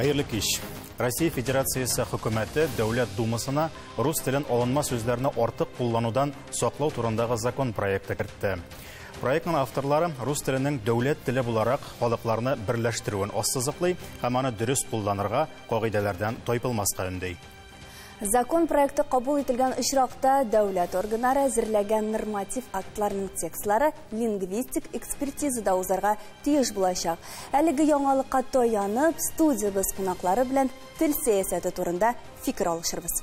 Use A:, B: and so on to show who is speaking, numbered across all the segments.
A: Хәерле кич. Россия Федерациясе хөкүмәте Дәүләт Думасына рус телен алынма сүзләрне артык кулланудан саклау турындагы закон проекты кертте. Проектның авторлары рус теленең дәүләт теле буларак халыкларны берләштерүен ассызыклый һәм аны дөрес кулланырга, кагыйдәләрдән тайпылмаска өнди.
B: Закон проекты кабул ителгән очракта дәүләт органнары әзерләгән норматив актларның текстлары лингвистик экспертизада узарга тиеш булачак. Әлеге яңалыкка таянып, студиябез кунаклары белән тел сәясәте турында фикер алышырбыз.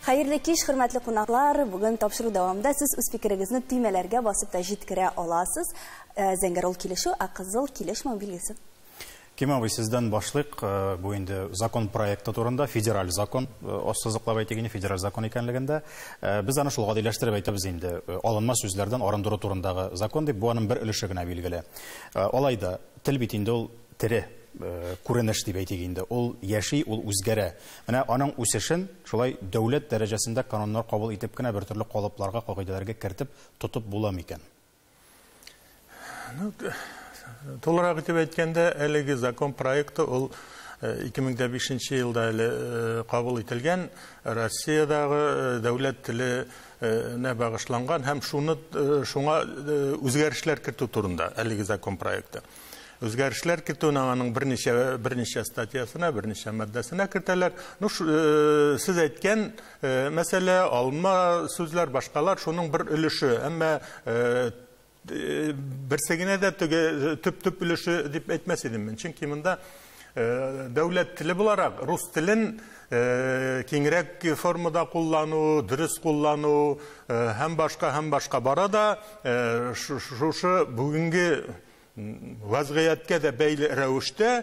B: Хәерле кич, хөрмәтле кунаклар. Бүген тапшыру дәвамында сез үз фикерегезне төймәләргә басып та җиткерә аласыз. Зәңгәр ул килешү, ә кызыл килешмәү билгесе.
A: Ким абый, сездән башлыйк. Бу инде закон проекты турында, федераль закон, ассызыклап әйтик инде, федераль закон икәнлегендә. Без аны шул гадиләштереп әйтәбез инде, алынма сүзләрдән арындыру турындагы закон дип, бу аның бер өлеше генә билгеле. Алай да тел бит инде ул тере күренеш дип әйтик инде. Ул яши, ул үзгәрә. Менә аның үсешен шулай дәүләт дәрәҗәсендә кануннар кабул итеп кенә бер төрле калыпларга, кагыйдәләргә кертеп тотып була микән?
C: Ну, тулырак итеп әйткәндә, әлеге закон проекты ул 2005 елда әле кабул ителгән, Россиядагы дәүләт теленә багышланган һәм шуны шуңа үзгәрешләр кертү турында әлеге закон проекты. Үзгәрешләр кертүне аның берничә статьясына, берничә маддәсенә кертәләр. Ну, сез әйткән мәсьәлә, алынма сүзләр, башкалар шуның бер өлеше, әмма берсе генә дә төп өлеше дип әйтмәс идем мин. Чөнки монда дәүләт теле буларак рус телен киңрәк формада куллану, дөрес куллану һәм башка бара да шушы бүгенге вазгыятькә дә бәйле рәвештә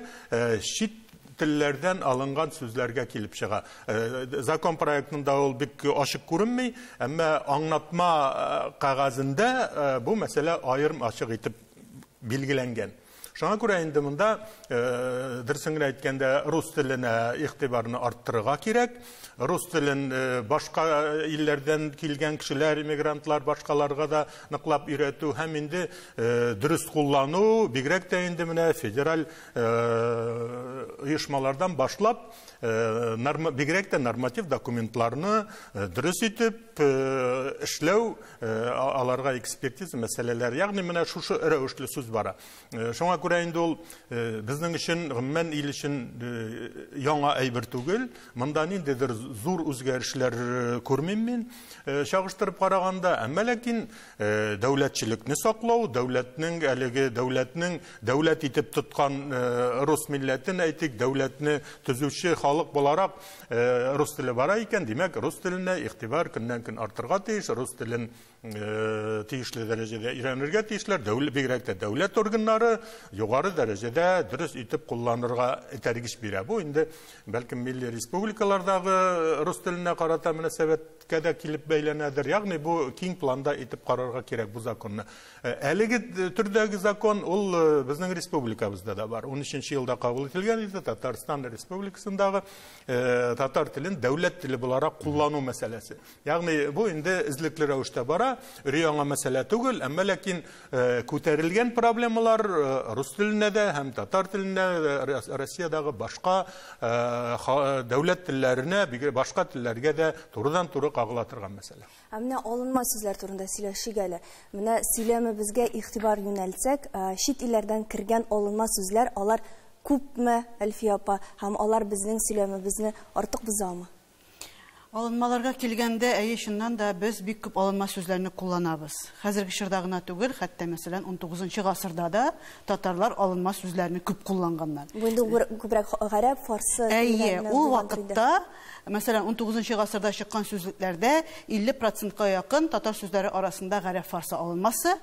C: чит телләрдән алынган сүзләргә килеп чыга. Закон проектында ул бик ачык күренми, әмма аңлатма кәгазендә бу мәсьәлә аерым ачык итеп билгеләнгән. Шуңа күрә инде монда, дөресен генә әйткәндә, рус теленә игътибарны арттырырга кирәк. Рус телен башка илләрдән килгән кешеләр, иммигрантлар, башкаларга да ныклап өйрәтү һәм инде дөрес куллану, бигрәк тә инде менә федераль оешмалардан башлап, бигрәк тә норматив документларны дөрес итеп эшләү, аларга экспертиза мәсьәләләре, ягъни менә шушы рәвешле сүз бара. Шуңа күрә инде ул безнең өчен, гомумән ил өчен яңа әйбер түгел. Монда ниндидер зур үзгәрешләр күрмим мин, чагыштырып караганда, әмма ләкин дәүләтчелекне саклау, дәүләтнең әлеге дәүләтнең дәүләт итеп тоткан рус милләтен әйтик, дәүләтне төзүче халык буларак рус теле бара икән, димәк, рус теленә игътибар көннән-көн артырга тиеш, рус телен тиешле дәрәҗәдә өйрәнергә тиешләр, бигрәк тә дәүләт органнары югары дәрәҗәдә дөрес итеп кулланырга этәргеч бирә. Бу инде бәлкем милли республикалардагы рус теленә карата мөнәсәбәткә дә килеп бәйләнәдер. Ягъни бу киң планда итеп карарга кирәк бу законны. Әлеге төрдәге закон ул безнең республикабызда да бар. 13 елда кабул ителгән иде Татарстан Республикасындагы татар телен дәүләт теле буларак куллану мәсьәләсе. Ягъни бу инде эзлекле рәвештә бара, өр-яңа мәсьәлә түгел, әмма ләкин күтәрелгән проблемалар рус теленә дә һәм татар теленә, Россиядәге башка дәүләт телләренә, башка телләргә дә турыдан-туры кагыла торган мәсьәлә.
B: Ә менә алынма сүзләр турында сөйләшик әле. Менә сөйләмебезгә игътибар юнәлтсәк, чит илләрдән кергән алынма сүзләр, алар күпме, Әлфия апа, һәм алар безнең сөйләмебезне артык бозамы?
D: Алынмаларга килгәндә, әйе, чыннан да без бик күп алынма сүзләрне кулланабыз. Хәзерге чорда гына түгел, хәтта мәсәлән 19 гасырда да татарлар алынма сүзләрне күп кулланганнар.
B: Бу инде күбрәк гарәп, фарсы
D: телләреннән. Әйе, ул вакытта, мәсәлән, 19 гасырда чыккан сүзлекләрдә 50%ка якын татар сүзләре арасында гарәп, фарсы алынмасы,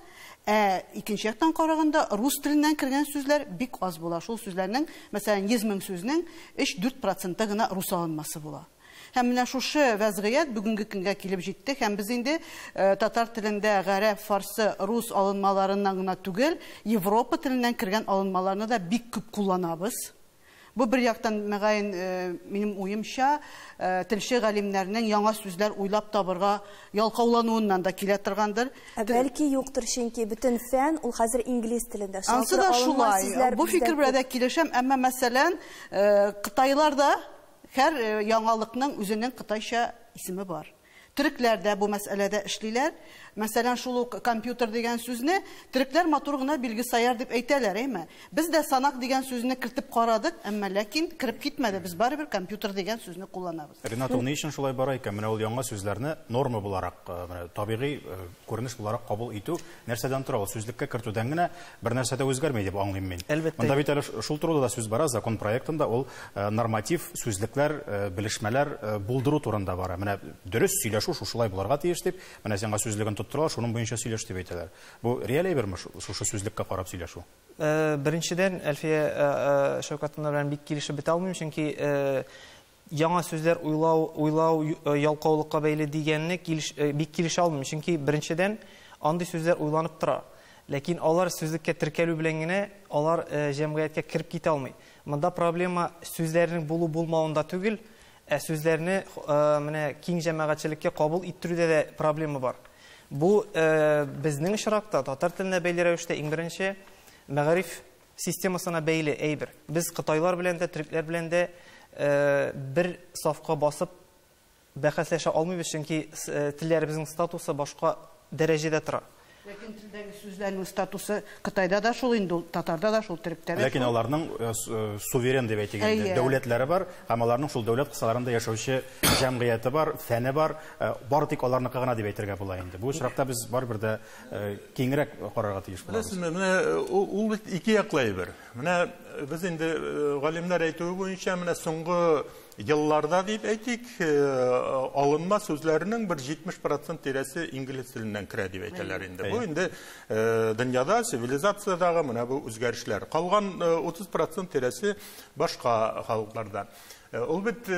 D: ә икенче яктан караганда рус теленнән кергән сүзләр бик аз була. Шул сүзләрнең, мәсәлән, 100 мең сүзнең 3-4% гына рус алынмасы була. Һәм менә шушы вәзгыять бүгенге көнгә килеп җитте, һәм без инде татар телендә гарәп, фарсы, рус алынмаларыннан гына түгел, Европа теленнән кергән алынмаларны да бик күп кулланабыз. Бу бер яктан, мөгаен, минем уемча, телче галимнәрнең яңа сүзләр уйлап табырга ялкаулануыннан да килә торгандыр.
B: Ә бәлки юктыр, чөнки бөтен фән ул хәзер инглиз телендә.
D: Ансы да шулай. Бу фикер белән дә килешәм, әмма мәсәлән, Кытайларда һәр яңалыкның үзенең кытайча исеме бар. Төрекләр дә бу мәсьәләдә эшлиләр. Мәсәлән, шул ук компьютер дигән сүзне төрекләр матур гына билгесаяр дип әйтәләр, әйме? Без дә санак дигән сүзне кертеп карадык, әмма ләкин кереп китмәде. Без барыбер компьютер дигән сүзне кулланабыз.
A: Ренат, ул ни өчен шулай бара икән? Менә ул яңа сүзләрне норма буларак, менә табигый күренеш буларак кабул итү нәрсәдән тора? Ул сүзлеккә кертүдән генә бер нәрсә дә үзгәрми дип аңлыйм мин.
E: Әлбәттә.
A: Монда бит әле шул турыда да сүз бара, закон проектында ул норматив сүзлекләр, белешмәләр булдыру турында бара. Менә дөрес сөйләшү шушылай булырга тиеш дип, менә сиңа сүзлеген тоттыралар, шуның буенча сөйләш дип әйтәләр. Бу реаль әйберме шушы сүзлеккә карап сөйләшү?
E: Беренчедән, Әлфия Шәүкәтовна белән бик килешеп бетә алмыйм, чөнки яңа сүзләр уйлау ялкаулыкка бәйле дигәнне бик килешә алмыйм, чөнки беренчедән андый сүзләр уйланып тора. Ләкин алар сүзлеккә теркәлү белән генә алар җәмгыятькә кереп китә алмый. Монда проблема сүзләрнең булу-булмавында түгел, ә сүзләрне менә киң җәмәгатьчелеккә кабул иттерүдә дә проблема бар. Бу безнең очракта татар теленә бәйле рәвештә иң беренче мәгариф системасына бәйле әйбер. Без кытайлар белән дә, төрекләр белән дә бер сафка басып бәхәсләшә алмыйбыз, чөнки телләребезнең статусы башка дәрәҗәдә тора.
D: Ләкин телдәге сүзләрнең статусы Кытайда да шул инде, ул татарда да шул, төректә дә
A: Ләкин
D: шул.
A: аларның суверен дип әйтик инде, дәүләтләре бар, һәм аларның шул дәүләт кысаларында яшәүче җәмгыяте бар, фәне бар, бары тик аларныкы гына дип әйтергә була инде. Бу очракта без барыбер дә киңрәк карарга тиеш булабыз.
C: Беләсезме, менә ул бит ике яклы әйбер. Менә без инде галимнәр әйтүе буенча менә соңгы елларда дип әйтик, алынма сүзләренең бер 70% тирәсе инглиз теленнән керә дип әйтәләр инде. Бу инде дөньяда, цивилизациядагы менә бу үзгәрешләр. Калган 30% тирәсе башка халыкларда. Ул бит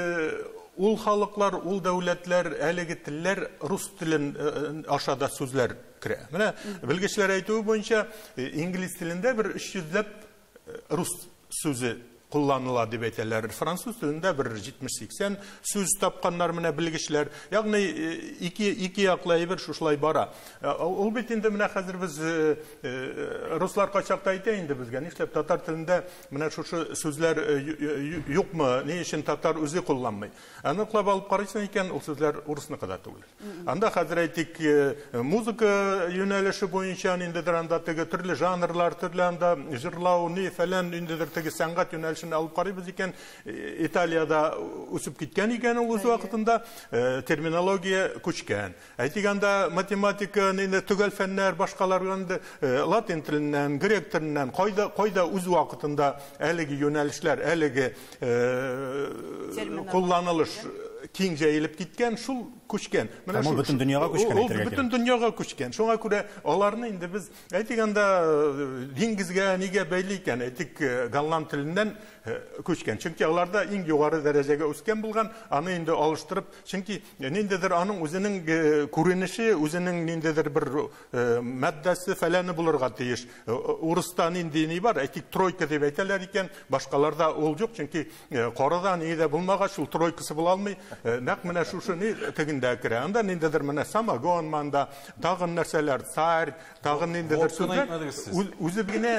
C: ул халыклар, ул дәүләтләр, әлеге телләр рус телен аша да сүзләр керә. Менә белгечләр әйтүе буенча инглиз телендә бер 300ләп рус сүзе кулланыла дип әйтәләр. Француз телендә бер 70-80 сүз тапканнар менә белгечләр. Ягъни ике яклы әйбер шушылай бара. Ул бит инде менә хәзер без руслар кайчакта әйтә инде безгә, нишләп татар телендә менә шушы сүзләр юкмы, ни өчен татар үзе кулланмый? Аны ныклап алып карыйсың икән, ул сүзләр урысныкы да түгел. Анда хәзер әйтик, музыка юнәлеше буенча ниндидер анда теге төрле жанрлар, төрле анда җырлау, ни фәлән ниндидер теге сәнгать юнәлешен алып карыйбыз икән, Италиядә үсеп киткән икән ул үз вакытында, терминология күчкән. Әйтик, анда математика, инде төгәл фәннәр, башкалар инде латин теленнән, грек теленнән, кайда үз вакытында әлеге юнәлешләр, әлеге кулланылыш киң җәелеп киткән, шул күчкән. Менә
A: Һәм ул
C: шул
A: бөтен дөньяга күчкән,
C: ул
A: әйтергә
C: бөтен
A: кирәк.
C: дөньяга күчкән. Шуңа күрә аларны инде без, әйтик, анда диңгезгә нигә бәйле икән, әйтик, голланд теленнән күчкән. Чөнки аларда иң югары дәрәҗәгә үскән булган, аны инде алыштырып, чөнки ниндидер аның үзенең күренеше, үзенең ниндидер бер маддәсе фәләне булырга тиеш. Урыста нинди ни бар, әйтик, тройка дип әйтәләр икән, башкаларда ул юк, чөнки карада ни дә булмагач, ул тройкасы була алмый. Нәкъ менә шушы ни тегендә керә. Анда ниндидер менә самогон манда, тагын нәрсәләр, царь, тагын ниндидер
F: Водканы
C: сүзләр.
F: әйтмәдегез сез.
C: Үзе генә,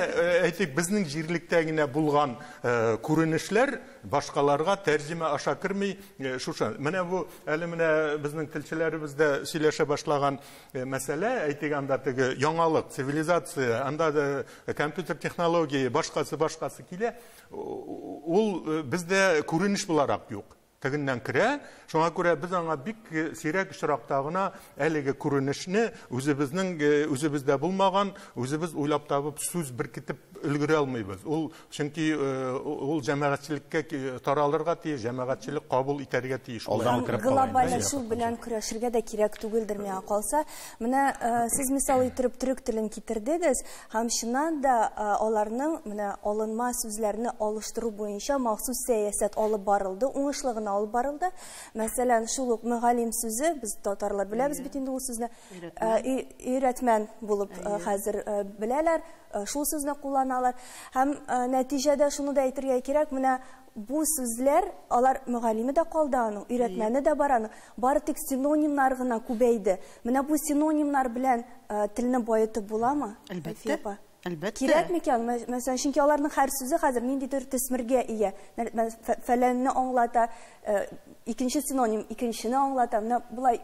C: әйтик, безнең җирлектә генә булган күренешләр башкаларга тәрҗемә аша керми, шушы. Менә бу әле менә безнең телчеләребез дә сөйләшә башлаган мәсьәлә, әйтик, анда теге яңалык, цивилизация, анда да компьютер технология, башкасы, башкасы килә. Ул бездә күренеш буларак юк. Тегеннән керә, шуңа күрә без аңа бик сирәк очракта гына әлеге күренешне үзебездә булмаган, үзебез уйлап табып сүз беркетеп өлгерә алмыйбыз. Ул чөнки ул җәмәгатьчелеккә таралырга тиеш, җәмәгатьчелек кабул итәргә тиеш.
A: Алдан
B: Һәм
A: кереп кала инде,
B: глобальләшү
A: җәмәгать.
B: белән көрәшергә дә кирәк түгелдер миңа калса. Менә сез мисал итеп төрек телен китердегез, һәм чыннан да аларның менә алынма сүзләрне алыштыру буенча махсус сәясәт алып барылды, уңышлы гына алып барылды. Мәсәлән, шул ук мөгаллим сүзе, без татарлар беләбез бит инде ул сүзне, өйрәтмән булып хәзер беләләр, шул сүзне кулланалар. Һәм нәтиҗәдә шуны да әйтергә кирәк, менә бу сүзләр, алар мөгаллиме дә калды аның, өйрәтмәне дә бар аның, бары тик синонимнар гына күбәйде. Менә бу синонимнар белән телне баетып буламы?
D: Әлбәттә. Әлбәттә.
B: Кирәк микән? Мәсәлән, чөнки аларның һәр сүзе хәзер ниндидер төсмергә ия. Фәләнне аңлата, икенче синоним икенчене аңлата. Менә болай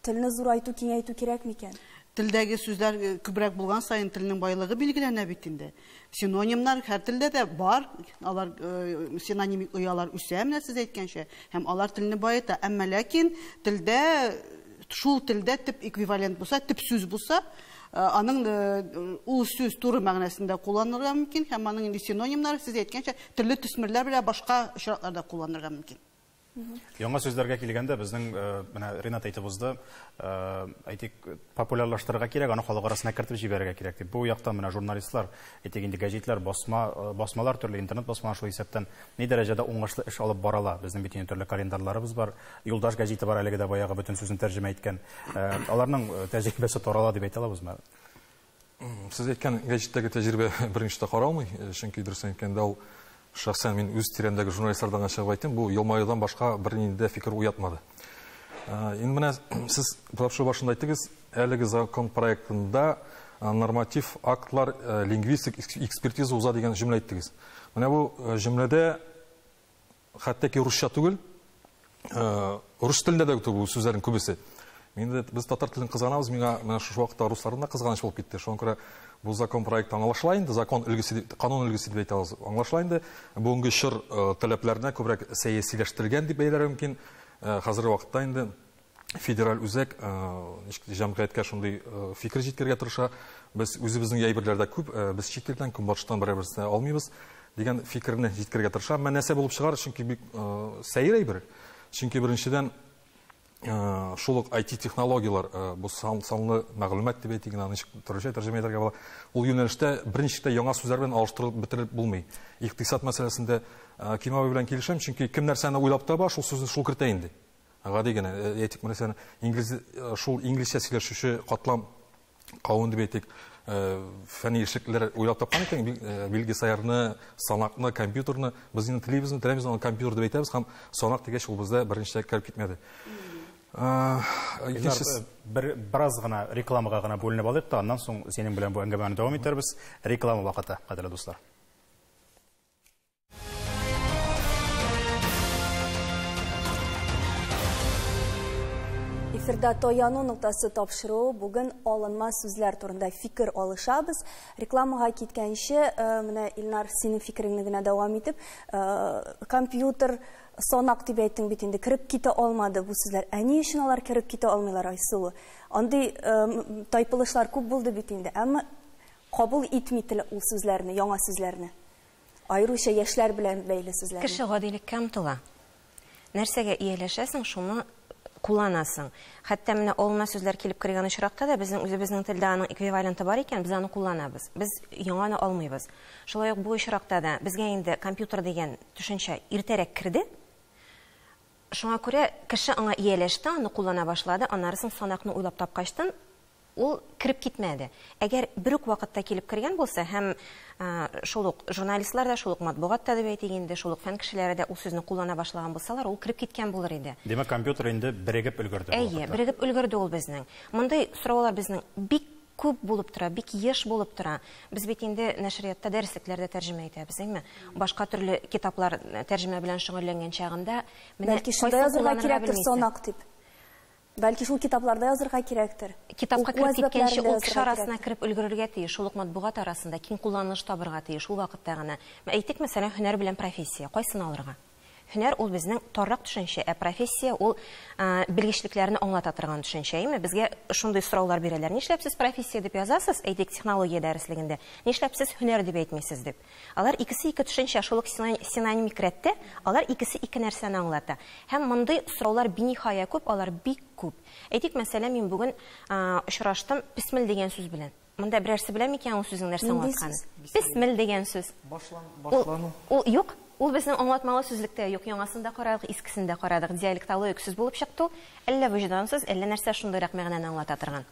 B: телне зурайту, киңәйтү кирәк микән?
D: Телдәге сүзләр күбрәк булган саен телнең байлыгы билгеләнә бит инде. Синонимнар һәр телдә дә бар, алар синонимик оялар үсә, менә сез әйткәнчә, һәм алар телне баета. Әмма ләкин телдә шул телдә төп эквивалент булса, төп сүз булса, аның ул сүз туры мәгънәсендә кулланырга мөмкин, һәм аның инде синонимнары, сез әйткәнчә, төрле төсмерләр белән башка очракларда кулланырга мөмкин.
A: Яңа сүзләргә килгәндә безнең менә Ренат әйтеп узды, әйтик, популярлаштырырга кирәк, аны халык арасына кертеп җибәрергә кирәк дип. Бу яктан менә журналистлар, әйтик инде гәҗитләр, басмалар, төрле интернет басмалар шул исәптән ни дәрәҗәдә уңышлы эш алып барала. Безнең бит инде төрле календарьларыбыз бар, Юлдаш гәҗите бар, әлеге дә баягы бөтен сүзен тәрҗемә иткән. Аларның тәҗрибәсе тарала дип әйтә алабызмы?
F: Сез әйткән гәҗиттәге тәҗрибә беренче дә каралмый, чөнки дөресен әйткәндә ул шәхсән мин үз тирәмдәге журналистлардан гына чыгып әйттем, бу елмаюдан башка бернинди дә фикер уятмады. Инде менә сез тапшыру башында әйттегез, әлеге закон проектында норматив актлар лингвистик экспертиза уза дигән җөмлә әйттегез. Менә бу җөмләдә хәтта ки русча түгел, рус телендә дә бу сүзләрнең күбесе. Инде без татар телен кызганабыз, миңа менә шушы вакытта руслардан да кызганыч булып китте. Шуңа күрә бу закон проекты аңлашыла инде, закон өлгесе, канун өлгесе дип әйтә алабыз. Аңлашыла инде, бүгенге чор таләпләренә күбрәк сәясиләштерелгән дип әйтергә мөмкин. Хәзерге вакытта инде федераль үзәк ничек җәмгыятькә шундый фикер җиткерергә тырыша. Без үзебезнең әйберләрдә күп, без чит илдән, көнбатыштан берәр-берсен алмыйбыз дигән фикерне җиткерергә тырыша. Әмма нәрсә булып чыгар, чөнки бик сәер әйбер. Чөнки беренчедән шул ук IT технологияләр, бу санлы мәгълүмат дип әйтик, аны ничек төрлечә тәрҗемә итәргә була. Ул юнәлештә берничек тә яңа сүзләр белән алыштырып бетереп булмый. Икътисад мәсьәләсендә Ким абый белән килешәм, чөнки кем нәрсәне уйлап таба, шул сүзне шул кертә инде. Гади генә, әйтик, мәсәлән, инглиз, шул инглизчә сөйләшүче катлам кавын дип әйтик, фәнни эшлеклеләр уйлап тапкан икән, билгесаярны, санакны, компьютерны, без инде телибезме, теләмибезме, аны компьютер дип әйтәбез һәм санак дигәч ул бездә берничә кереп китмәде.
A: Бер бераз гына рекламага гына бүленеп алыйк та, аннан соң синең белән бу әңгәмәне дәвам итәрбез. Реклама вакыты, кадерле дуслар.
B: Эфирда таяну ноктасы тапшыруы бүген алынма сүзләр турында фикер алышабыз. Рекламага киткәнче, менә Илнар, синең фикереңне генә дәвам итеп, компьютер, санак дип әйттең бит инде, кереп китә алмады бу сүзләр. Ә ни өчен алар кереп китә алмыйлар, Айсылу? Андый тайпылышлар күп булды бит инде, әмма кабул итми тел ул сүзләрне, яңа сүзләрне. Аеруча яшьләр белән бәйле сүзләрне.
G: Кеше гадилеккә омтыла. Нәрсәгә ияләшәсең, шуны кулланасың. Хәтта менә алынма сүзләр килеп кергән очракта да безнең үзебезнең телдә аның эквиваленты бар икән, без аны кулланабыз. Без яңаны алмыйбыз. Шулай ук бу очракта да безгә инде компьютер дигән төшенчә иртәрәк керде. Шуңа күрә кеше аңа ияләште, аны куллана башлады, аннары соң санакны уйлап тапкачтан ул кереп китмәде. Әгәр бер үк вакытта килеп кергән булса һәм шул ук журналистлар да, шул ук матбугат та дип әйтик инде, шул ук фән кешеләре дә ул сүзне куллана башлаган булсалар, ул кереп киткән булыр иде.
A: Димәк, компьютер инде берегеп өлгерде бу
G: Әйе,
A: вакытта.
G: берегеп өлгерде ул безнең. Мондый сораулар безнең бик күп булып тора, бик еш булып тора. Без бит инде нәшриятта дәреслекләрдә тәрҗемә итәбез, әйме? Башка төрле китаплар тәрҗемә белән шөгыльләнгән чагында менә
B: Бәлки шунда
G: кайсы
B: язырга
G: кулланырга
B: кирәктер
G: белмисең.
B: санак дип. Бәлки шул китапларда язырга кирәктер.
G: Китапка
B: Уку
G: кереп киткәнче
B: әсбапларында
G: ул кеше
B: язырга
G: арасына
B: кирәктер.
G: кереп өлгерергә тиеш, шул ук матбугат арасында киң кулланыш табырга тиеш, шул вакытта гына. Әйтик, мәсәлән, һөнәр белән профессия, кайсын алырга? Һөнәр ул безнең таррак төшенчә, ә профессия ул белгечлекләрне аңлата торган төшенчә, әйме? Безгә шундый сораулар бирәләр. Нишләп сез профессия дип язасыз, әйтик, технология дәреслегендә? Нишләп сез һөнәр дип әйтмисез дип? Алар икесе ике төшенчә, шул ук синонимик рәттә, алар икесе ике нәрсәне аңлата. Һәм мондый сораулар биниһая күп, алар бик күп. Әйтик, мәсәлән, мин бүген очраштым песмел дигән сүз белән. Монда берәрсе белә микән ул сүзнең нәрсә
B: Нинди
G: аңлатканын?
B: сүз?
G: Песмел дигән сүз.
E: Башлану.
G: Ул юк. Ул безнең аңлатмалы сүзлектә юк, яңасын да карадык, искесен дә карадык. Диалектологик сүз булып чыкты ул. Әллә вөҗдансыз, әллә нәрсә шундыйрак мәгънәне аңлата торган.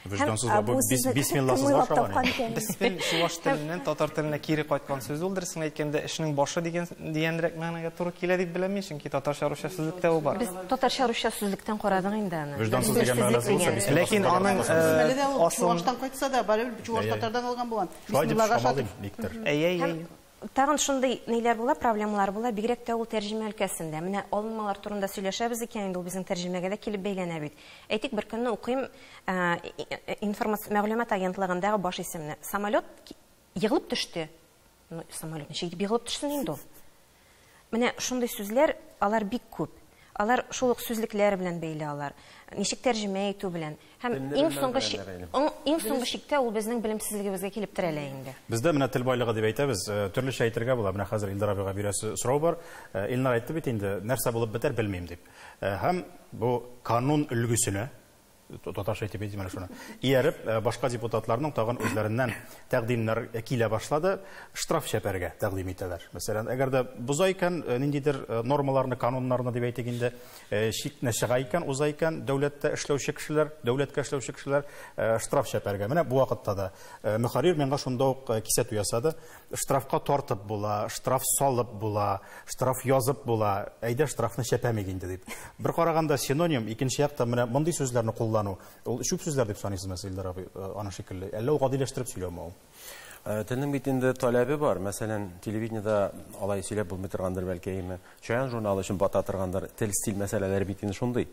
A: Вөҗдансыз бу бисмилласыз ашаган.
E: Бисмил чуваш теленнән татар теленә кире кайткан сүз ул, дөресен әйткәндә, эшнең башы дигән дигәнрәк мәгънәгә туры килә дип беләм мин, чөнки татарча-русча сүзлектә ул бар.
G: Без татарча-русча сүзлектән карадык инде аны.
A: Вөҗдансыз дигән мәгънәсе булса, бисмилласыз.
E: Ләкин аның
D: чуваштан кайтса да, барыбер чуваш татардан алган булган.
A: Шулай дип чамалыйм, Виктор.
E: Әй, әй, әй.
G: Тагын шундый ниләр була, проблемалар була, бигрәк тә ул тәрҗемә өлкәсендә. Менә алынмалар турында сөйләшәбез икән, инде ул безнең тәрҗемәгә дә килеп бәйләнә бит. Әйтик, бер көнне укыйм информация мәгълүмат агентлыгындагы баш исемне. Самолет егылып төште. Ну, самолет ничек итеп егылып төшсен инде ул? Менә шундый сүзләр, алар бик күп. Алар шул ук сүзлекләр белән бәйле алар. Ничек тәрҗемә итү белән. Һәм иң соңгы чиктә ул безнең белемсезлегебезгә килеп терәлә инде.
A: Бездә менә тел байлыгы дип әйтәбез, төрлечә әйтергә була. Менә хәзер Илдар абыйга бирәсе сорау бар. Илнар әйтте бит инде, нәрсә булып бетәр белмим дип. Һәм бу канун өлгесенә, татарча әйтеп әйтим әле шуны, ияреп, башка депутатларның тагын үзләреннән тәкъдимнәр килә башлады, штраф чәпәргә тәкъдим итәләр. Мәсәлән, әгәр дә боза икән, ниндидер нормаларны, кануннарны дип әйтик инде, чикне чыга икән, уза икән, дәүләттә эшләүче кешеләр, дәүләткә эшләүче кешеләр штраф чәпәргә. Менә бу вакытта да мөхәррир миңа шунда ук кисәтү ясады. Штрафка тартып була, штраф салып була, штраф язып була. Әйдә штрафны чәпәмик инде дип. Бер караганда синоним, икенче якта менә мондый сүзләрне куллану. Ул чүп сүзләр дип саныйсызмы, Илдар абый, аны шикелле? Әллә ул гадиләштереп сөйләүме ул?
H: Телнең бит инде таләбе бар. Мәсәлән, телевидениедә алай сөйләп булмый торгандыр бәлки, әйме. Чаян журналы өчен бата торгандыр. Тел стиль мәсьәләләре бит инде шундый.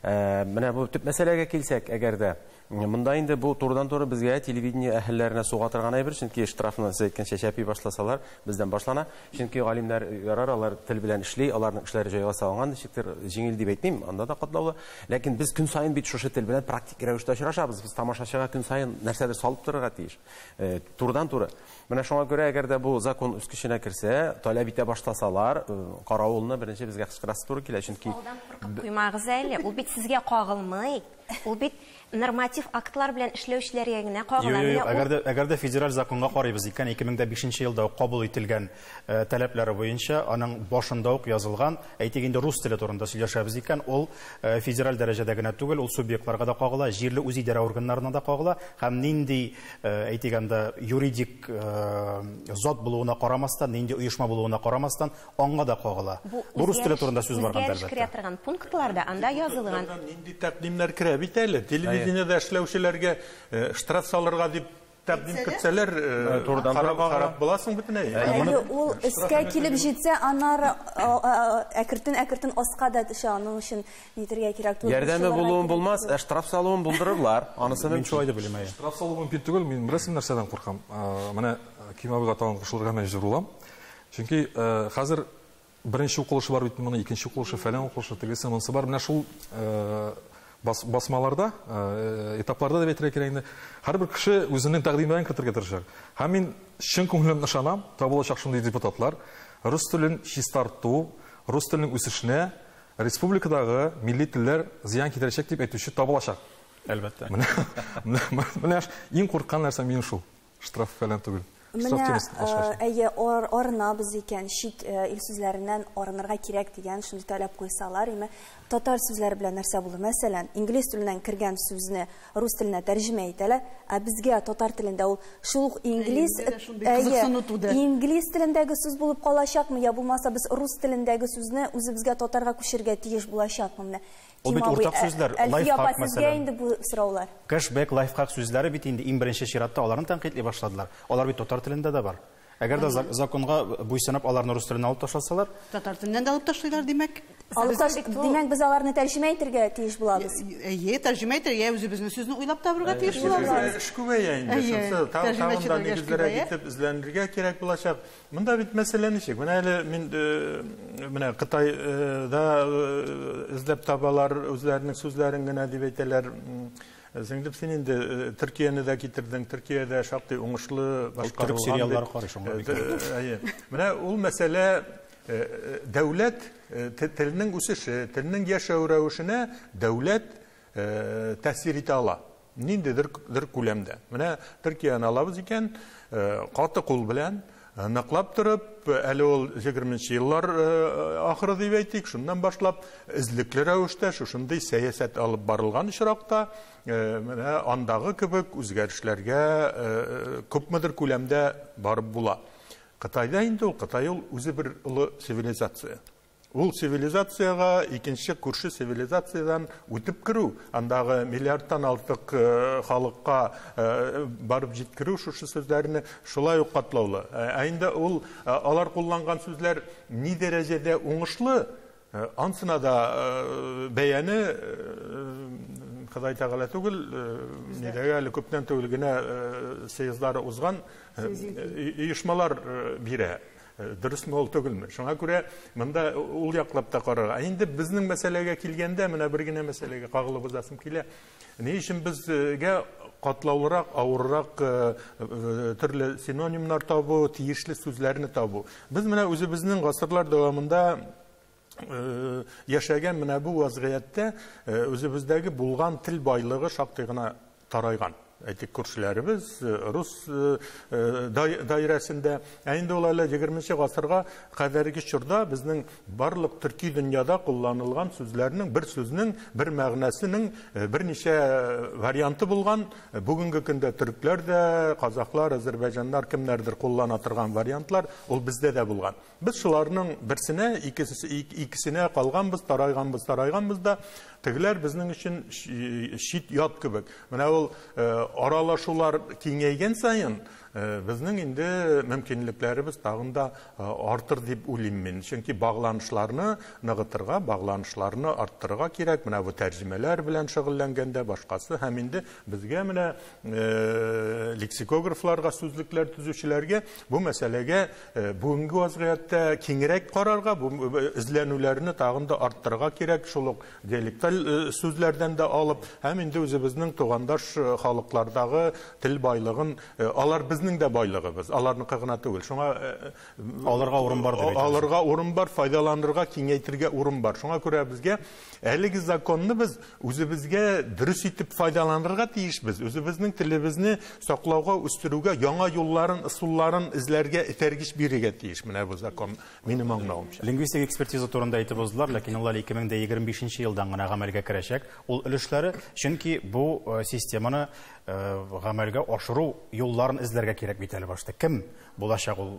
H: Менә бу төп мәсьәләгә килсәк, әгәр дә монда инде бу турыдан-туры безгә телевидение әһелләренә суга торган әйбер, чөнки штрафны сез әйткәнчә чәпи башласалар, бездән башлана. Чөнки галимнәр ярар, алар тел белән эшли, аларның эшләре җайга салынган, ничектер җиңел дип әйтмим, анда да катлаулы. Ләкин без көн саен бит шушы тел белән практик рәвештә очрашабыз. Без тамашачыга көн саен нәрсәдер салып торырга тиеш. Турыдан-туры. Менә шуңа күрә, әгәр дә бу закон үз көченә керсә, таләп итә башласалар, каравылны беренче безгә кычкырасы туры килә, чөнки
G: Алдан куркып куймагыз әле, ул бит сезгә кагылмый. Ул бит норматив актлар белән эшләүчеләргә генә кагыла.
A: Юк, юк, әгәр дә федераль законга карыйбыз икән, 2005 елда ук кабул ителгән таләпләре буенча, аның башында ук язылган, әйтик инде рус теле турында сөйләшәбез икән, ул федераль дәрәҗәдә генә түгел, ул субъектларга да кагыла, җирле үзидарә органнарына да кагыла һәм нинди, әйтик анда, юридик зат булуына карамастан, нинди оешма булуына карамастан, аңга да кагыла. Бу рус теле турында сүз барганда,
G: әлбәттә. Үзгәреш керә торган пунктларда анда язылган.
C: Нинди тәкъдимнәр керә бит әле? Телевидениедә эшләүчеләргә штраф салырга дип тәкъдим кертсәләр, харап буласың бөтенләй.
B: Әйе, ул өскә килеп җитсә, аннары әкертен-әкертен аска да төшә, аның өчен нитергә кирәк түгел.
H: Ярдәме булуын булмас, ә штраф салуын булдырырлар. Анысы
A: мин шулай дип уйлыйм, әйе.
F: Штраф салу мөмкин түгел, мин беләсең нәрсәдән куркам. Менә Ким абыйга тагын кушылырга мәҗбүр булам. Чөнки хәзер беренче укылышы бар бит моны, икенче укылышы, фәлән укылышы, тегесе, монысы бар. Менә шул басмаларда, этапларда дип әйтергә кирәк инде, һәрбер кеше үзенең тәкъдимнәрен кертергә тырышыр. Һәм мин чын күңелемнән ышанам, табылачак шундый депутатлар, рус телен чистарту, рус теленең үсешенә республикадагы милли телләр зыян китерәчәк дип әйтүче табылачак.
A: Әлбәттә.
F: Менә иң курыккан нәрсә минем шул, штраф фәлән түгел.
B: Менә, әйе, арынабыз икән, чит ил сүзләреннән арынырга кирәк дигән шундый таләп куйсалар, име, татар сүзләре белән нәрсә булыр? Мәсәлән, инглиз теленнән кергән сүзне рус теленә тәрҗемә итәләр, ә безгә татар телендә ул шул ук инглиз, әйе, инглиз телендәге сүз булып калачакмы, я булмаса без рус телендәге сүзне үзебезгә татарга күчерергә тиеш булачакмы? Менә
A: Ул бит уртак сүзләр, лайфхак мәсәлән.
B: Инде бу сораулар.
A: Кэшбэк, лайфхак сүзләре бит инде иң беренче чиратта аларны тәнкыйтьли башладылар. Алар бит татар телендә дә бар. Әгәр дә законга буйсынып аларны рус теленә алып ташласалар,
D: татар теленнән дә алып ташлыйлар, димәк.
B: Алып ташлый, димәк, без аларны тәрҗемә итәргә тиеш булабыз.
D: Әйе, тәрҗемә итәргә, я үзебезнең сүзне уйлап табырга тиеш булабыз.
C: Эш күбәя инде, шунысы, тагын да нигезләргә китеп эзләнергә кирәк булачак. Монда бит мәсьәлә ничек? Менә әле мин, менә Кытайда эзләп табалар үзләренең сүзләрен генә дип әйтәләр. Сеңдеп, син инде Төркияне дә китердең, Төркиядә шактый уңышлы башкарылган.
A: Төрек сериаллары карый шуңа бик.
C: Әйе. Менә ул мәсьәлә дәүләт теленең үсеше, теленең яшәү рәвешенә дәүләт тәэсир итә ала. Ниндидер бер күләмдә. Менә Төркияне алабыз икән, каты кул белән Ныклап торып, әле ул 20 еллар ахыры дип әйтик, шуннан башлап эзлекле рәвештә шушындый сәясәт алып барылган очракта, менә андагы кебек үзгәрешләргә күпмедер күләмдә барып була. Кытайда инде ул, Кытай ул үзе бер олы цивилизация. Ул цивилизацияга икенче күрше цивилизациядан үтеп керү, андагы миллиардтан артык халыкка барып җиткерү шушы сүзләрне шулай ук катлаулы. Ә инде ул алар кулланган сүзләр ни дәрәҗәдә уңышлы, ансына да бәяне Ходай Тәгалә түгел, нидәге әле күптән түгел генә съездлары узган оешмалар бирә. Дөресме ул түгелме? Шуңа күрә монда ул яклап та карарга. Инде безнең мәсьәләгә килгәндә, менә бер генә мәсьәләгә кагылып узасым килә. Ни өчен безгә катлаулырак, авыррак төрле синонимнар табу, тиешле сүзләрне табу? Без менә үзебезнең гасырлар дәвамында яшәгән менә бу вазгыятьтә үзебездәге булган тел байлыгы шактый гына тарайган. Әйтик, күршеләребез рус даирәсендә. Ә инде ул әле 20 гасырга кадәрге чорда безнең барлык төрки дөньяда кулланылган сүзләрнең бер сүзнең бер мәгънәсенең берничә варианты булган. Бүгенге көндә төркләр дә, казахлар, азербайҗаннар кемнәрдер куллана торган вариантлар ул бездә дә булган. Без шуларның берсенә, икесенә калганбыз, тарайганбыз, тарайганбыз да, тегеләр безнең өчен чит ят кебек. Менә ул аралашулар киңәйгән саен безнең инде мөмкинлекләребез тагын да артыр дип уйлыйм мин. Чөнки багланышларны ныгытырга, багланышларны арттырырга кирәк. Менә бу тәрҗемәләр белән шөгыльләнгәндә башкасы һәм инде безгә менә лексикографларга, сүзлекләр төзүчеләргә бу мәсьәләгә бүгенге вазгыятьтә киңрәк карарга, бу эзләнүләрне тагын да арттырырга кирәк. Шул ук диалекталь сүзләрдән дә алып һәм инде үзебезнең тугандаш халыклардагы тел байлыгын, алар безнең дә байлыгыбыз, аларныкы гына түгел. Шуңа
A: аларга урын бар дип әйтәсез.
C: Аларга урын бар, файдаланырга, киңәйтергә урын бар. Шуңа күрә безгә әлеге законны без үзебезгә дөрес итеп файдаланырга тиешбез. Үзебезнең телебезне саклауга, үстерүгә яңа юлларын, ысулларын эзләргә этәргеч бирергә тиеш. Менә бу закон минем аңлавымча.
A: Лингвистик экспертиза турында әйтеп уздылар, ләкин алар 2025 елдан гына гамәлгә керәчәк. Ул өлешләре, чөнки бу системаны гамәлгә ашыру юлларын эзләргә кирәк бит әле башта. Кем булачак ул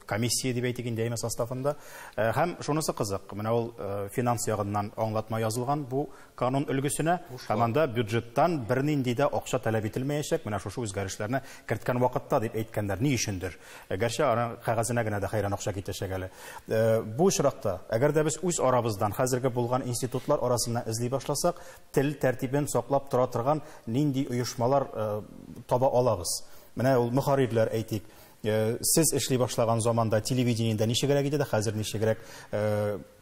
A: комиссия дип әйтик инде әйме составында. Һәм шунысы кызык, менә ул финанс ягыннан аңлатма язылган бу канун өлгесенә, һәм анда бюджеттан бернинди дә акча таләп ителмәячәк. Менә шушы үзгәрешләрне керткән вакытта дип әйткәннәр. Ни өчендер? Гәрчә аның кәгазенә генә дә хәйран акча китәчәк әле. Бу очракта, әгәр дә без үз арабыздан хәзерге булган институтлар арасыннан эзли башласак, тел тәртибен саклап тора торган нинди оешмалар таба алабыз? Менә ул мөхәррирләр әйтик, сез эшли башлаган заманда телевидениедә ничегрәк иде дә, хәзер ничегрәк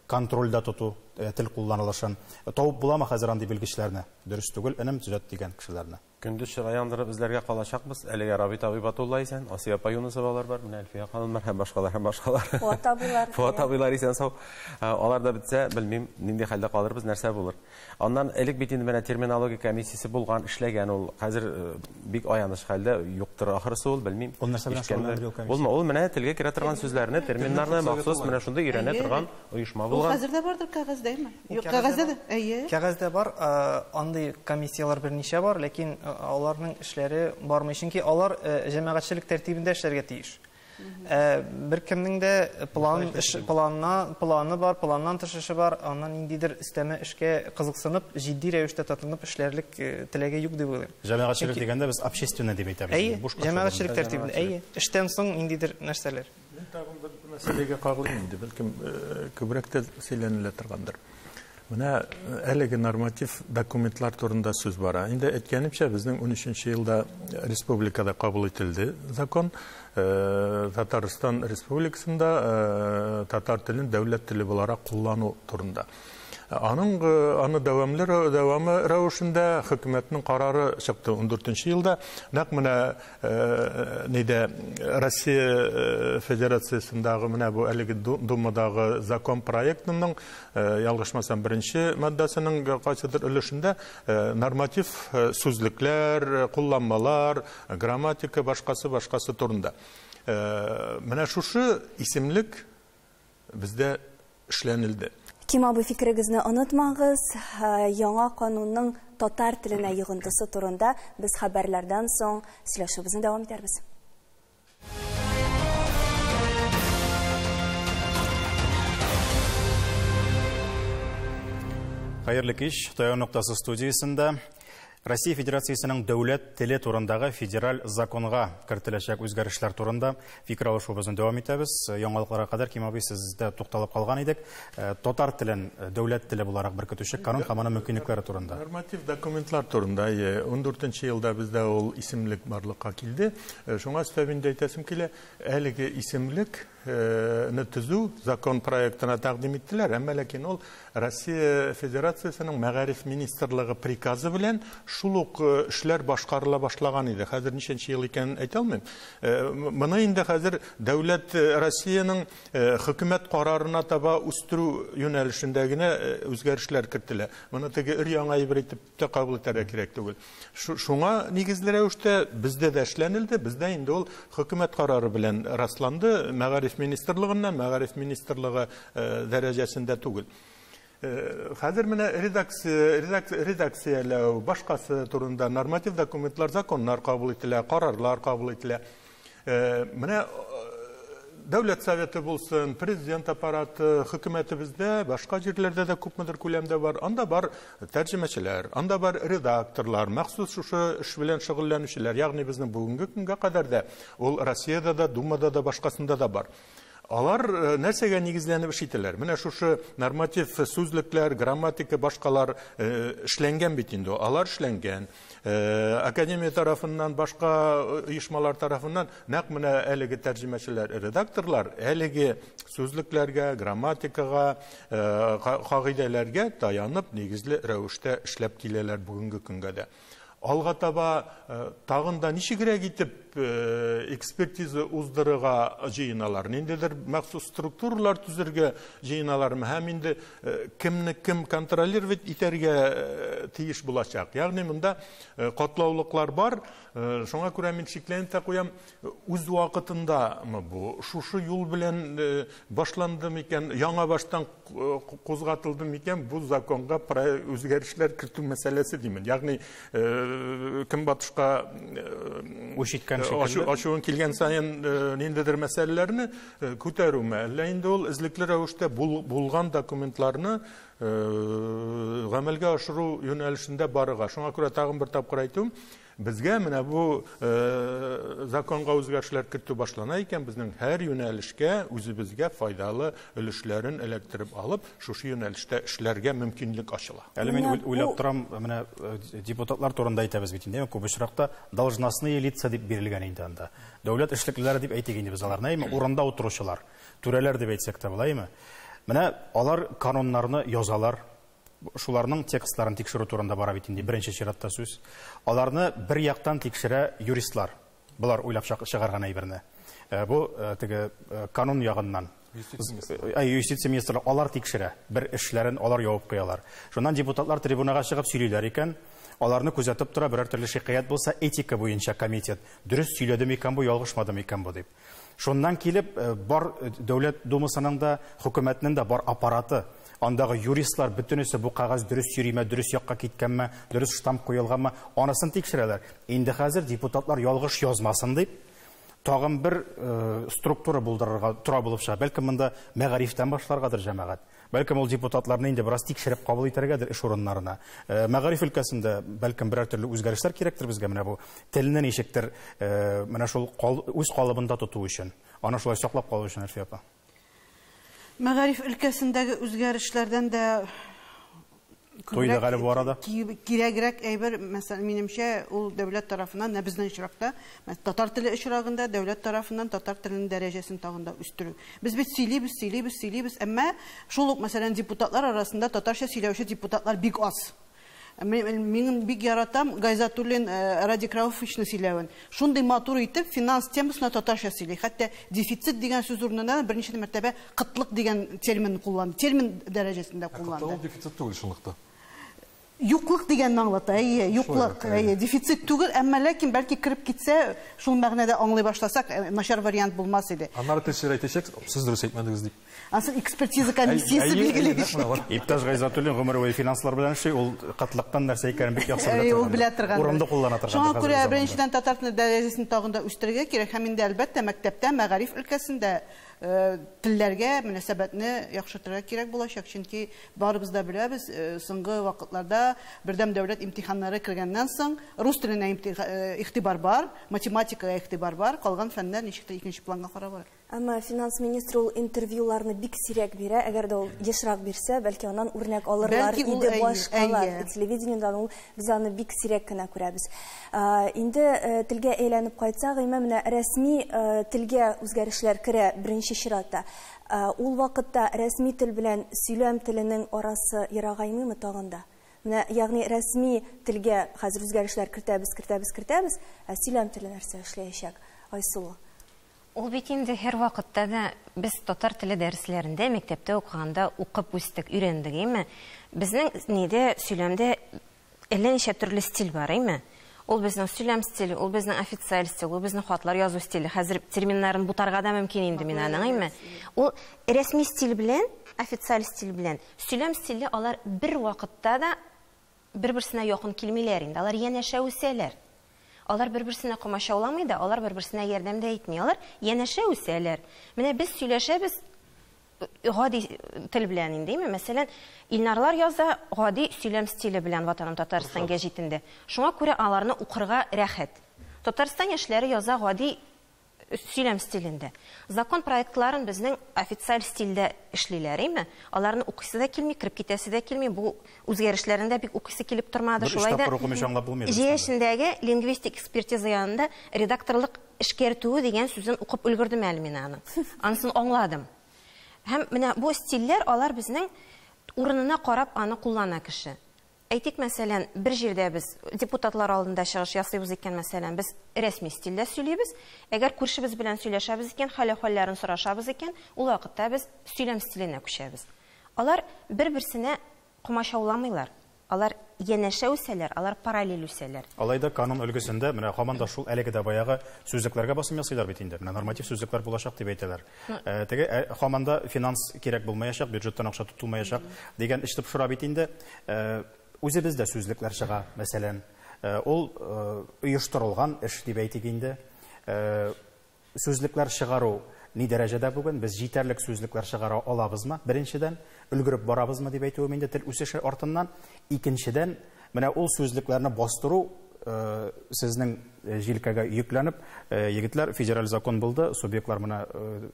A: контрольдә тоту тел кулланылышын табып буламы хәзер андый белгечләрне? Дөрес түгел, энем, төзәт дигән кешеләрне.
H: Көндез чыра яндырып эзләргә калачакбыз. Әлегә Рабит абый Батулла исән, Асия апа Юнусовалар бар, менә Әлфия ханым бар һәм башкалар һәм башкалар.
B: Фуат абыйлар.
H: Фуат абыйлар исән сау. Алар да бетсә, белмим, нинди хәлдә калырбыз, нәрсә булыр. Аннан элек бит инде менә терминология комиссиясе булган, эшләгән ул. Хәзер бик аяныч хәлдә, юктыр ахрысы ул, белмим.
A: Ул нәрсә белән шөгыльләнә ул комиссия?
H: Ул ул менә телгә керә торган сүзләрне, терминнарны махсус менә шундый өйрәнә торган оешма булган.
D: Ул хәзер дә бардыр кәгазьдәме? Юк, кәгазьдә дә. Әйе.
E: Кәгазьдә бар, андый комиссияләр берничә бар, ләкин аларның эшләре бармый, чөнки алар җәмәгатьчелек тәртибендә эшләргә тиеш. Бер кемнең дә планы бар, планнан тыш эше бар, аннан ниндидер өстәмә эшкә кызыксынып, җитди рәвештә тотынып эшләрлек теләге юк дип уйлыйм.
A: Җәмәгатьчелек дигәндә без общественный дип әйтәбез.
E: Әйе, җәмәгатьчелек тәртибендә, әйе. Эштән соң ниндидер нәрсәләр.
C: Мин тагын бер мәсьәләгә кагылыйм инде, бәлкем күбрәк тә сөйләнелә торгандыр. Менә әлеге норматив документлар турында сүз бара. Инде әйткәнемчә, безнең 13 елда республикада кабул ителде закон. Татарстан Республикасында татар телен дәүләт теле буларак куллану турында. Аның аны дәвамы рәвешендә хөкүмәтнең карары чыкты 14 елда. Нәкъ менә нидә Россия Федерациясендәге менә бу әлеге Думадагы закон проектының ялгышмасам беренче маддасының кайсыдыр өлешендә норматив сүзлекләр, кулланмалар, грамматика башкасы турында. Менә шушы исемлек бездә эшләнелде.
B: Ким абый, фикерегезне онытмагыз, яңа канунның татар теленә йогынтысы турында без хәбәрләрдән соң сөйләшүебезне дәвам итәрбез.
A: Хәерле кич, Таяну ноктасы студиясендә Россия Федерациясенең дәүләт теле турындагы федераль законга кертеләчәк үзгәрешләр турында фикер алышуыбызны дәвам итәбез. Яңалыкларга кадәр Ким абый сездә тукталып калган идек. Татар телен дәүләт теле буларак беркетүче канун һәм аның мөмкинлекләре турында.
C: Норматив документлар турында 14 елда бездә ул исемлек барлыкка килде. Шуңа өстәп инде әйтәсем килә, әлеге исемлек төзү закон проектына тәкъдим иттеләр, әмма ләкин ул Россия Федерациясенең Мәгариф министрлыгы приказы белән шул ук эшләр башкарыла башлаган иде. Хәзер ничәнче ел икәнен әйтә алмыйм. Моны инде хәзер дәүләт Россиянең хөкүмәт карарына таба үстерү юнәлешендә генә үзгәрешләр кертелә. Моны теге өр-яңа әйбер итеп тә кабул итәргә кирәк түгел. Шуңа нигезле рәвештә бездә дә эшләнелде, бездә инде ул хөкүмәт карары белән расланды. Мәгариф министрлыгыннан, Мәгариф министрлыгы дәрәҗәсендә түгел. Хәзер менә редакцияләү, башкасы турында норматив документлар, законнар кабул ителә, карарлар кабул ителә. Менә Дәүләт советы булсын, президент аппараты, хөкүмәтебездә, башка җирләрдә дә күпмедер күләмдә бар. Анда бар тәрҗемәчеләр, анда бар редакторлар, махсус шушы эш белән шөгыльләнүчеләр. Ягъни безнең бүгенге көнгә кадәр дә ул Россиядә дә, Думада да, башкасында да бар. Алар нәрсәгә нигезләнеп эш итәләр? Менә шушы норматив сүзлекләр, грамматика, башкалар эшләнгән бит инде. Алар эшләнгән. Академия тарафыннан, башка оешмалар тарафыннан нәкъ менә әлеге тәрҗемәчеләр, редакторлар әлеге сүзлекләргә, грамматикага, кагыйдәләргә таянып нигезле рәвештә эшләп киләләр бүгенге көнгә дә. Алга таба тагын да ничегрәк итеп экспертиза уздырырга җыеналар, ниндидер махсус структуралар төзергә җыеналар, һәм инде кемне кем контролировать итәргә тиеш булачак. Ягъни монда катлаулыклар бар, шуңа күрә мин шикләнеп тә куям, үз вакытындамы бу, шушы юл белән башланды микән, яңа баштан кузгатылды микән бу законга үзгәрешләр кертү мәсьәләсе димен. Ягъни көнбатышка
A: үч иткән шикелле
C: ачуын килгән саен ниндидер мәсьәләләрне күтәрүме, әллә инде ул эзлекле рәвештә булган документларны гамәлгә ашыру юнәлешендә барырга. Шуңа күрә тагын бер тапкыр әйтүем, безгә менә бу законга үзгәрешләр кертү башлана икән, безнең һәр юнәлешкә үзебезгә файдалы өлешләрен эләктереп алып, шушы юнәлештә эшләргә мөмкинлек ачыла.
A: Әле мин уйлап торам, менә депутатлар турында әйтәбез бит инде, күп очракта должностные лица дип бирелгән инде анда. Дәүләт эшлеклеләре дип әйтик инде без аларны, әйме, урында утыручылар, түрәләр дип әйтсәк тә була, әйме. Менә алар кануннарны язалар, шуларның текстларын тикшерү турында бара бит инде беренче чиратта сүз. Аларны бер яктан тикшерә юристлар. Булар уйлап чыгарган әйберне. Бу теге канун ягыннан. Юстиция министрлыгы алар тикшерә. Бер эшләрен алар явып куялар. Шуннан депутатлар трибунага чыгып сөйлиләр икән, аларны күзәтеп тора, берәр төрле шикаять булса, этика буенча комитет дөрес сөйләде микән бу, ялгышмады микән бу дип. Шуннан килеп бар Дәүләт Думасының да, хөкүмәтнең дә бар аппараты, андагы юристлар бөтенесе бу кәгазь дөрес йөриме, дөрес якка киткәнме, дөрес штамп куелганмы, анысын тикшерәләр. Инде хәзер депутатлар ялгыш язмасын дип, тагын бер структура булдырырга тора булып чыга. Бәлкем монда мәгарифтән башларгадыр җәмәгать. Бәлкем ул депутатларны инде бераз тикшереп кабул итәргәдер эш урыннарына. Мәгариф өлкәсендә бәлкем берәр төрле үзгәрешләр кирәктер безгә, менә бу телне ничектер менә шул үз калыбында тоту өчен, аны шулай саклап калу өчен, Әлфия апа.
D: Мәгариф өлкәсендәге үзгәрешләрдән дә
A: Туйдык әле бу арада.
D: Кирәгрәк әйбер, мәсәлән, минемчә, ул дәүләт тарафыннан, менә безнең очракта, татар теле очрагында дәүләт тарафыннан татар теленең дәрәҗәсен тагын да үстерү. Без бит сөйлибез, сөйлибез, сөйлибез, әмма шул ук, мәсәлән, депутатлар арасында татарча сөйләүче депутатлар бик аз. Мин бик яратам Гайзатуллин Радик Рауфовичны сөйләвен. Шундый матур итеп финанс темасына татарча сөйли. Хәтта дефицит дигән сүз урынына берничә мәртәбә кытлык дигән термин кулланды. Термин дәрәҗәсендә кулланды.
F: Кытлык дефицит түгел чынлыкта.
D: Юклык дигәнне аңлата, әйе, юклык, әйе, дефицит түгел, әмма ләкин бәлки кереп китсә, шул мәгънәдә аңлый башласак, начар вариант булмас иде.
F: Аннары телчеләр әйтәчәк, сез дөрес әйтмәдегез дип.
D: Ансын экспертиза комиссиясе билгеләячәк.
A: Иптәш Гайзатуллин гомер буе финанслар белән эшли, ул кытлыктан нәрсә икәнен бик яхшы белә торган.
D: Ул белә торган.
A: Урында куллана торган.
D: Шуңа күрә беренчедән татар теле дәрәҗәсен тагын да үстерергә кирәк һәм инде әлбәттә мәктәптә мәгариф өлкәсендә телләргә мөнәсәбәтне яхшыртырга кирәк булачак, чөнки барыбыз да беләбез, соңгы вакытларда бердәм дәүләт имтиханнары кергәннән соң рус теленә игътибар бар, математикага игътибар бар, калган фәннәр ничектер икенче планга карап бара.
B: Әмма финанс министры ул интервьюларны бик сирәк бирә, әгәр дә ул ешрак бирсә, бәлки аннан үрнәк алырлар иде башкалар. Телевидениедән ул без аны бик сирәк кенә күрәбез. Инде телгә әйләнеп кайтсак, әмма менә рәсми телгә үзгәрешләр керә беренче чиратта. Ул вакытта рәсми тел белән сөйләм теленең арасы ерагаймыймы тагын да? Менә, ягъни рәсми телгә хәзер үзгәрешләр кертәбез, кертәбез, кертәбез, ә сөйләм теле нәрсә эшләячәк? Айсылу.
G: Ул бит инде һәр вакытта да без татар теле дәресләрендә мәктәптә укыганда укып үстек, өйрәндек, әйме? Безнең нидә сөйләмдә әллә ничә төрле стиль бар, әйме? Ул безнең сөйләм стиле, ул безнең официаль стиль, ул безнең хатлар язу стиле. Хәзер терминнарын бутарга да мөмкин инде мин аның, әйме? Ул рәсми стиль белән, официаль стиль белән сөйләм стиле алар бер вакытта да бер-берсенә якын килмиләр инде. Алар янәшә үсәләр. Алар бер-берсенә комачауламый да, алар бер-берсенә ярдәм дә итми. Алар янәшә үсәләр. Менә без сөйләшәбез гади тел белән инде, әйме? Мәсәлән, Илнарлар яза гади сөйләм стиле белән Ватаным Татарстан гәҗитендә. Шуңа күрә аларны укырга рәхәт. Татарстан яшьләре яза гади сөйләм стилендә. Закон проектларын безнең официаль стильдә эшлиләр, әйме? Аларны укыйсы да килми, кереп китәсе дә килми. Бу үзгәрешләрен дә бик укыйсы килеп тормады. Шулай да җәй эчендәге лингвистик экспертиза янында редакторлык эшкәртүе дигән сүзен укып өлгердем әле мин аны. Анысын аңладым. Һәм менә бу стильләр алар безнең урынына карап аны куллана кеше. Әйтик, мәсәлән, бер җирдә без депутатлар алдында чыгыш ясыйбыз икән, мәсәлән, без рәсми стильдә сөйлибез. Әгәр күршебез белән сөйләшәбез икән, хәл-әхвәлләрен сорашабыз икән, ул вакытта без сөйләм стиленә күчәбез. Алар бер-берсенә комачауламыйлар. Алар янәшә үсәләр, алар параллель үсәләр.
A: Алай да канун өлгесендә менә һаман да шул әлеге дә баягы сүзлекләргә басым ясыйлар бит инде. Менә норматив сүзлекләр булачак дип әйтәләр. Теге һаман да финанс кирәк булмаячак, бюджеттан акча тотылмаячак дигән эш топшыра бит инде. Үзебездә сүзлекләр чыга, мәсәлән, ул оештырылган эш дип әйтик инде. Сүзлекләр чыгару ни дәрәҗәдә бүген? Без җитәрлек сүзлекләр чыгара алабызмы? Беренчедән, өлгереп барабызмы дип әйтүем инде тел үсеше артыннан. Икенчедән, менә ул сүзлекләрне бастыру сезнең җилкәгә йөкләнеп, егетләр, федераль закон булды, субъектлар менә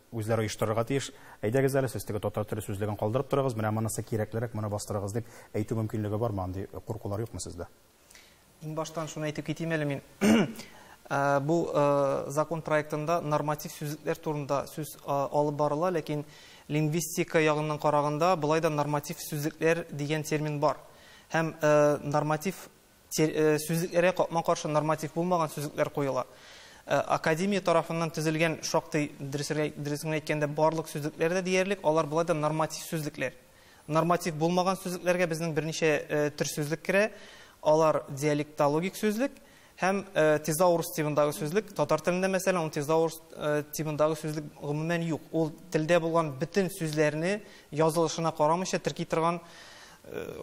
A: үзләре оештырырга тиеш. Әйдәгез әле, сез теге татар теле сүзлеген калдырып торыгыз, менә монысы кирәклерәк, моны бастырыгыз дип әйтү мөмкинлеге бармы? Андый куркулар юкмы сездә?
E: Иң баштан шуны әйтеп китим әле мин. Бу закон проектында норматив сүзлекләр турында сүз алып барыла, ләкин лингвистика ягыннан караганда болай да норматив сүзлекләр дигән термин бар. Һәм норматив сүзлекләргә капма-каршы норматив булмаган сүзлекләр куела. Академия тарафыннан төзелгән шактый, дөресен әйткәндә, барлык сүзлекләр дә диярлек, алар болай да норматив сүзлекләр. Норматив булмаган сүзлекләргә безнең берничә төр сүзлек керә. Алар диалектологик сүзлек һәм тезаурус тибындагы сүзлек. Татар телендә, мәсәлән, ул тезаурус тибындагы сүзлек гомумән юк. Ул телдә булган бөтен сүзләрне язылышына карамыйча терки торган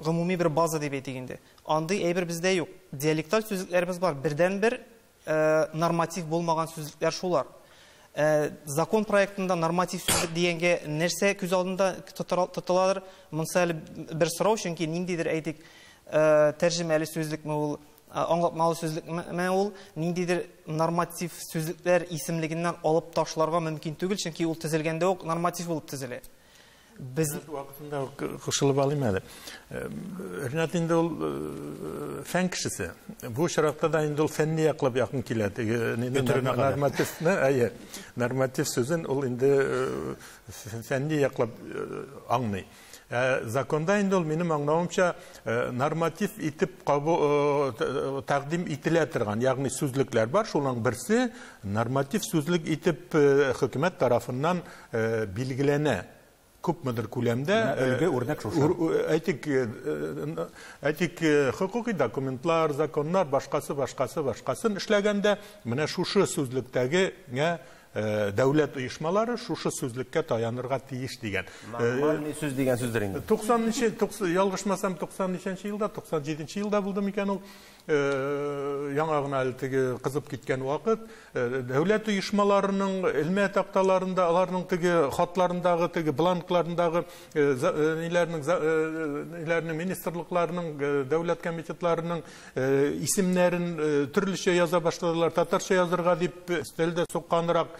E: гомуми бер база дип әйтик инде. Андый әйбер бездә юк. Диалекталь сүзлекләребез бар. Бердәнбер норматив булмаган сүзлекләр шулар. Закон проектында норматив сүзлек дигәнгә нәрсә күз алдында тотыладыр? Монысы әле бер сорау, чөнки ниндидер әйтик тәрҗемәле сүзлекме ул, аңлатмалы сүзлекме ул, ниндидер норматив сүзлекләр исемлегеннән алып ташларга мөмкин түгел, чөнки ул төзелгәндә үк норматив булып төзелә. Без
C: вакытында кушылып алыйм әле. Ринат инде ул фән кешесе. Бу очракта да инде ул фәнни яклап якын килә. Нормативны, әйе, норматив сүзен ул инде фәнни яклап аңлый. Законда инде ул минем аңлавымча норматив итеп тәкъдим ителә торган, ягъни сүзлекләр бар, шуның берсе норматив сүзлек итеп хөкүмәт тарафыннан билгеләнә. Күпмедер күләмдә
A: өлге үрнәк шушы.
C: Әйтик, хокукый документлар, законнар, башкасы, башкасы, башкасын эшләгәндә менә шушы сүзлектәге дәүләт оешмалары шушы сүзлеккә таянырга тиеш дигән.
H: Нормальный сүз дигән сүздер инде.
C: 90-нчы, ялгышмасам, 90-нчы елда, 97-нче елда булды микән ул? Яңа гына әле теге кызып киткән вакыт, дәүләт оешмаларының элмә такталарында, аларның теге хатларындагы, теге бланкларындагы, ниләрнең, ниләрнең, министрлыкларының, дәүләт комитетларының исемнәрен төрлечә яза башладылар, татарча язырга дип өстәлдә сукканрак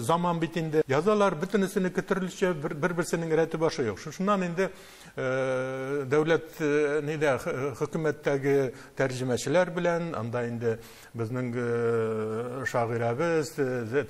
C: заман бит инде. Язалар, бөтенесенеке төрлечә, бер-берсенең рәте башы юк. Шуннан инде дәүләт нидә, хөкүмәттәге тәрҗемәчеләр белән, анда инде безнең шагыйрәбез,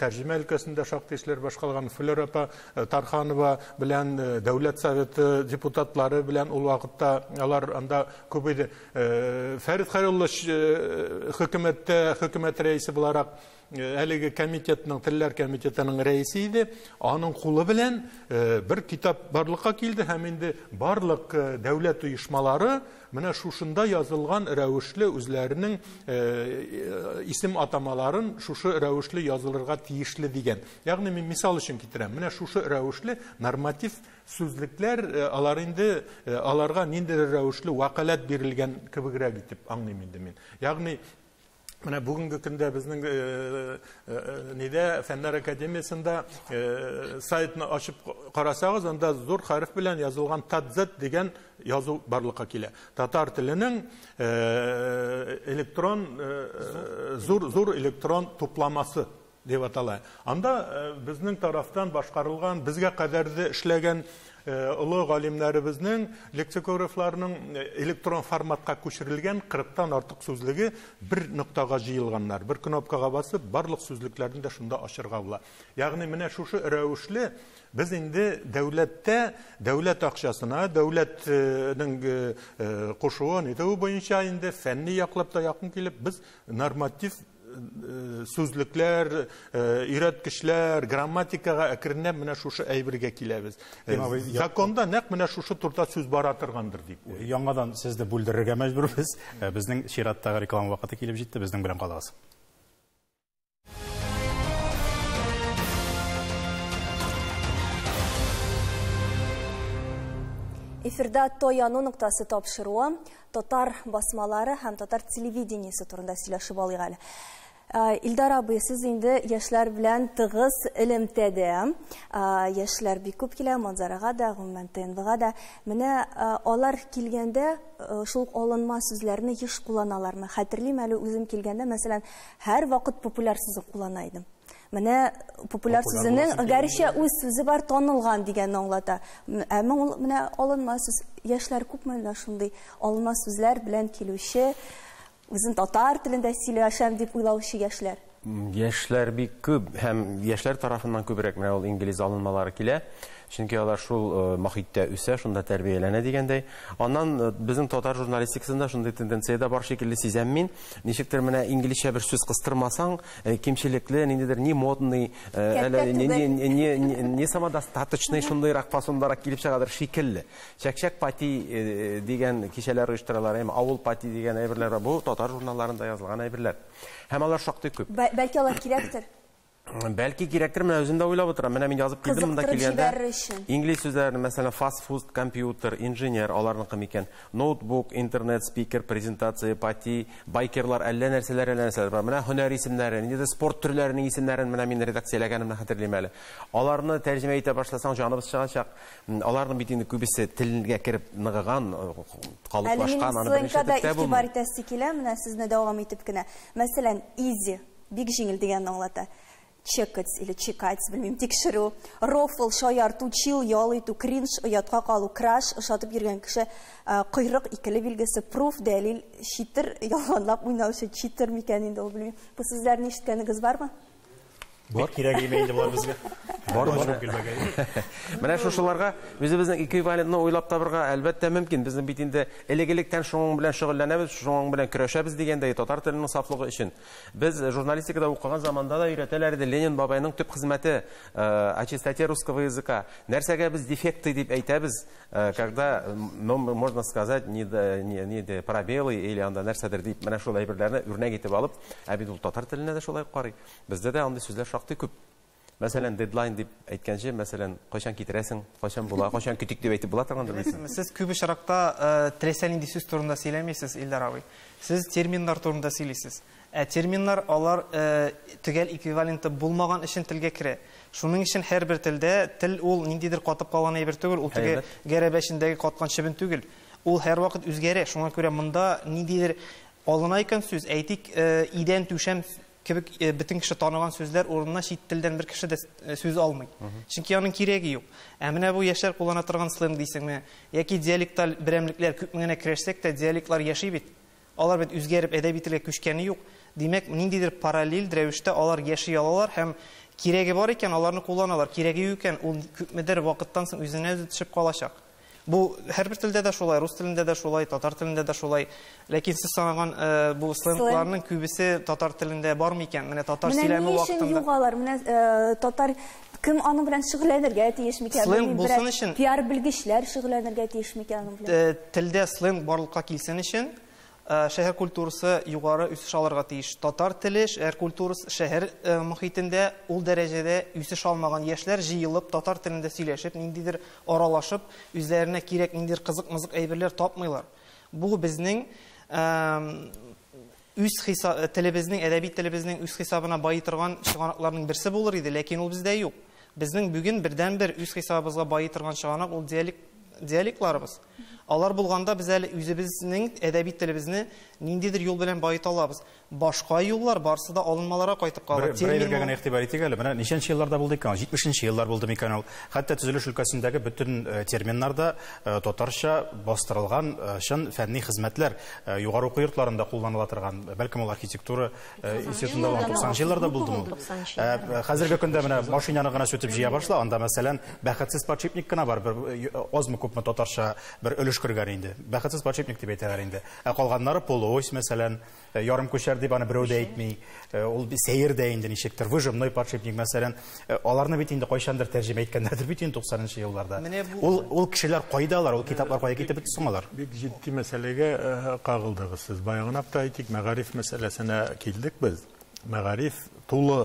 C: тәрҗемә өлкәсендә шактый эшләр башкарган Флера апа Тарханова белән, Дәүләт Советы депутатлары белән ул вакытта алар анда күп иде. Фәрит Хәйруллович хөкүмәттә, хөкүмәт рәисе буларак әлеге комитетның, телләр комитетының рәисе иде. Аның кулы белән бер китап барлыкка килде һәм инде барлык дәүләт оешмалары менә шушында язылган рәвешле үзләренең исем атамаларын шушы рәвешле язылырга тиешле дигән. Ягъни мин мисал өчен китерәм. Менә шушы рәвешле норматив сүзлекләр, алар инде аларга ниндидер рәвешле вәкаләт бирелгән кебегрәк итеп аңлыйм инде мин. Ягъни менә бүгенге көндә безнең нидә Фәннәр академиясендә сайтны ачып карасагыз, анда зур хәреф белән язылган Татзет дигән язу барлыкка килә. Татар теленең электрон зур электрон тупламасы дип атала. Анда безнең тарафтан башкарылган, безгә кадәр дә эшләгән олы галимнәребезнең, лексикографларның электрон форматка күчерелгән 40-тан артык сүзлеге бер ноктага җыелганнар. Бер кнопкага басып, барлык сүзлекләрне дә шунда ачырга була. Ягъни менә шушы рәвешле без инде дәүләттә, дәүләт акчасына, дәүләтнең кушуы, нитүе буенча инде фәнни яклап та якын килеп, без норматив сүзлекләр, өйрәткечләр, грамматикага әкренләп менә шушы әйбергә киләбез. Законда нәкъ менә шушы турыда сүз бара торгандыр дип уйлыйм.
A: Яңадан сезне бүлдерергә мәҗбүрбез. Безнең чираттагы реклама вакыты килеп җитте, безнең белән калыгыз.
B: Эфирда Таяну ноктасы тапшыруы, татар басмалары һәм татар телевидениесе турында сөйләшеп алыйк әле. Илдар абый, сез инде яшьләр белән тыгыз элемтәдә. Яшьләр бик күп килә, Манзарага да, гомумән ТНВга да. Менә алар килгәндә шул алынма сүзләрне еш кулланалармы? Хәтерлим әле үзем килгәндә, мәсәлән, һәр вакыт популяр сүзен куллана идем. Менә популяр сүзенең гәрчә үз сүзе бар, танылган дигәнне аңлата. Әмма ул менә алынма сүз, яшьләр күпме менә шундый алынма сүзләр белән килүче, үзен татар телендә сөйләшәм дип уйлаучы яшьләр.
H: Яшьләр бик күп һәм яшьләр тарафыннан күбрәк менә ул инглиз алынмалары килә. Чөнки алар шул мохиттә үсә, шунда тәрбияләнә дигәндәй. Аннан безнең татар журналистикасында шундый тенденция дә бар шикелле сизәм мин. Ничектер менә инглизчә бер сүз кыстырмасаң, кимчелекле, ниндидер не модный, әле не самодостаточный шундыйрак фасондарак килеп чыгадыр шикелле. Чәкчәк пати дигән кичәләр оештыралар, әмма авыл пати дигән әйберләр бар. Бу татар журналларында язылган әйберләр. Һәм алар шактый күп.
B: Бәлки алар кирәктер?
H: Бәлки кирәктер, менә үзем дә уйлап утырам. Менә мин язып килдем монда килгәндә. Инглиз сүзләрен, мәсәлән, fast food, компьютер, инженер, аларныкы микән? Ноутбук, интернет, спикер, презентация, пати, байкерлар, әллә нәрсәләр, әллә нәрсәләр бар. Менә һөнәр исемнәре, ниндидер спорт төрләренең исемнәрен менә мин редакцияләгәнемне хәтерлим әле. Аларны тәрҗемә итә башласаң, җаныбыз чыгачак. Аларның бит инде күбесе телгә кереп ныгыган, калыплашкан, аны берничә төптә булмый.
B: Игътибар итәсе килә, менә сезне дәвам итеп кенә. Мәсәлән, easy, бик җиңел дигәнне аңлата. Чекать или чекать, белмим, тикшерү, рофл, шаярту, чил, ял итү, кринж, оятка калу, краш, ошатып йөргән кеше, койрык, икеле билгесе, пруф, дәлил, читер, ялганлап уйнаучы, читер микән инде ул, белмим. Бу сүзләрне ишеткәнегез бармы?
F: Бар.
A: Кирәк име инде болар безгә?
F: Бар, бар.
H: Менә шушыларга үзебезнең эквивалентны уйлап табырга әлбәттә мөмкин. Безнең бит инде элек-электән шуның белән шөгыльләнәбез, шуның белән көрәшәбез дигәндәй татар теленең сафлыгы өчен. Без журналистикада укыган заманда да өйрәтәләр иде Ленин бабайның төп хезмәте о чистоте русского языка. Нәрсәгә без дефекты дип әйтәбез, когда, можно сказать, не пробелы или анда нәрсәдер дип менә шул әйберләрне үрнәк итеп алып, ә бит ул татар теленә дә шулай карый. Бездә дә андый сүзләр шактый күп. Мәсәлән, дедлайн дип әйткәнче, мәсәлән, кайчан китерәсең, кайчан була, кайчан көтик дип әйтеп була торгандыр бит.
E: Сез күп очракта теләсә нинди сүз турында сөйләмисез, Илдар абый. Сез терминнар турында сөйлисез. Ә терминнар алар төгәл эквиваленты булмаган өчен телгә керә. Шуның өчен һәрбер телдә тел ул ниндидер катып калган әйбер түгел, ул теге гәрәбә эчендәге каткан чебен түгел. Ул һәрвакыт үзгәрә. Шуңа күрә монда ниндидер алына икән сүз, әйтик, идән түшәм кебек бөтен кеше таныган сүзләр урынына чит телдән бер кеше дә сүз алмый. Чөнки аның кирәге юк. Ә менә бу яшьләр куллана торган сленг дисеңме, яки диалекталь берәмлекләр күпме генә керешсәк тә диалектлар яши бит. Алар бит үзгәреп әдәби телгә күчкәне юк. Димәк, ниндидер параллель рәвештә алар яши алалар һәм кирәге бар икән, аларны кулланалар. Кирәге юк икән, ул күпмедер вакыттан соң үзенә үзе төшеп калачак. Бу һәрбер телдә дә шулай, рус телендә дә шулай, татар телендә дә шулай. Ләкин сез санаган бу сленгларның күбесе татар телендә бармы икән? Менә татар сөйләме вакытында.
B: Менә ни өчен юк алар? Менә татар кем аның белән шөгыльләнергә тиеш микән?
E: Сленг булсын өчен
B: пиар белгечләр шөгыльләнергә тиеш микән аның белән?
E: Телдә сленг барлыкка килсен өчен шәһәр культурасы югары үсеш алырга тиеш. Татар теле, шәһәр культурасы, шәһәр мохитендә ул дәрәҗәдә үсеш алмаган яшьләр җыелып татар телендә сөйләшеп, ниндидер аралашып, үзләренә кирәк ниндидер кызык-мызык әйберләр тапмыйлар. Бу безнең үз телебезнең, әдәби телебезнең үз хисабына байый торган чыганакларның берсе булыр иде, ләкин ул бездә юк. Безнең бүген бердәнбер үз хисабыбызга байый торган чыганак ул диалектларыбыз. Алар булганда без әле үзебезнең әдәби телебезне ниндидер юл белән баета алабыз. Башка юллар барсы да алынмаларга кайтып кала.
A: Бер әйбергә генә игътибар итик әле. Менә ничәнче елларда булды икән? 70нче еллар булды микән ул? Хәтта төзелеш өлкәсендәге бөтен терминнарда татарча бастырылган чын фәнни хезмәтләр югары уку йортларында кулланыла торган. Бәлкем ул архитектура институтында булган 90нчы елларда булдымы ул? Хәзерге көндә менә машинаны гына сүтеп җыя башла, анда мәсәлән бәхетсез подшипник кына бар, бер азмы күпме татарча бер өлеш кергән инде. Бәхетсез подшипник дип әйтәләр инде. Ә калганнары полуось, мәсәлән, ярым күчәр дип аны берәү дә әйтми. Ул сәер дә инде ничектер. Выжимной подшипник, мәсәлән, аларны бит инде кайчандыр тәрҗемә иткәннәрдер бит инде 90нчы елларда. Ул кешеләр кайда алар? Ул китаплар кая китеп бетте соң алар?
C: Бик җитди мәсьәләгә кагылдыгыз сез. Баягынак та әйтик, мәгариф мәсьәләсенә килдек без. Мәгариф тулы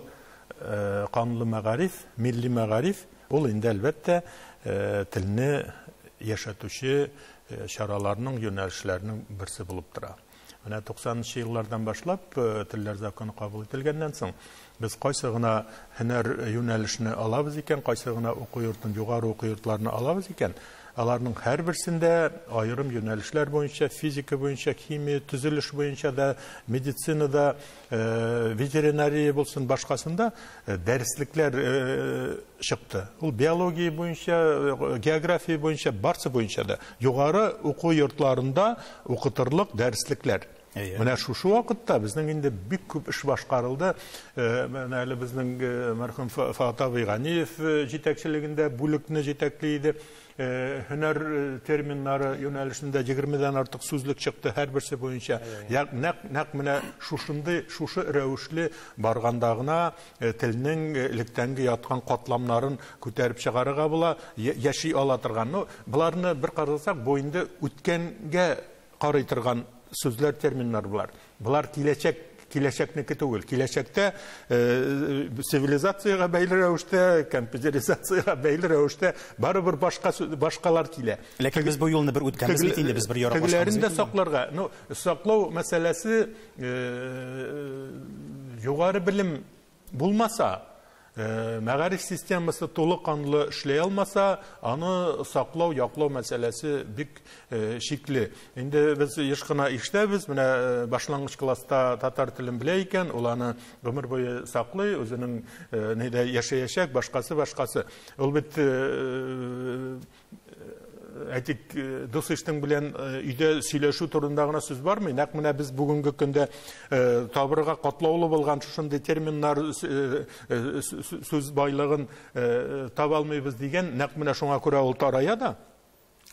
C: канлы мәгариф, милли мәгариф, ул инде әлбәттә телне яшәтүче чараларның, юнәлешләренең берсе булып тора. Менә 90нчы еллардан башлап телләр законы кабул ителгәннән соң без кайсы гына һөнәр юнәлешне алабыз икән, кайсы гына уку йортын, югары уку йортларны алабыз икән, аларның һәрберсендә аерым юнәлешләр буенча, физика буенча, химия, төзелеш буенча да, медицинада, ветеринария булсын, башкасында дәреслекләр чыкты. Ул биология буенча, география буенча, барсы буенча да югары уку йортларында укытырлык дәреслекләр. Менә шушы вакытта безнең инде бик күп эш башкарылды. Менә әле безнең мәрхүм Фатих абый Ганиев җитәкчелегендә бүлекне җитәкли иде. Һөнәр терминнары юнәлешендә 20дән артык сүзлек чыкты һәрберсе буенча. Нәкъ менә шушындый, шушы рәвешле барганда гына телнең электәнге яткан катламнарын күтәреп чыгарырга була, яши ала торган. Ну, боларны бер карасак, бу инде үткәнгә карый торган сүзләр, терминнар булар. Булар киләчәкнеке түгел. Киләчәктә цивилизациягә бәйле рәвештә, компьютеризациягә бәйле рәвештә барыбер башкалар килә.
A: Ләкин без бу юлны бер үткәнбез бит инде, без бер яраклашканбыз.
C: Тегеләрен дә сакларга. Ну, саклау мәсьәләсе югары белем булмаса, мәгариф системасы тулы канлы эшләй алмаса, аны саклау, яклау мәсьәләсе бик шикле. Инде без еш кына ишетәбез, менә башлангыч класста татар телен белә икән, ул аны гомер буе саклый, үзенең нидә яшәячәк, башкасы, башкасы. Ул бит Әйтик, дус иштең белән өйдә сөйләшү турында гына сүз бармый. Нәкъ менә без бүгенге көндә табырга катлаулы булган шушындый терминнар, сүз байлыгын таба алмыйбыз дигән, нәкъ менә шуңа күрә ул тарая да.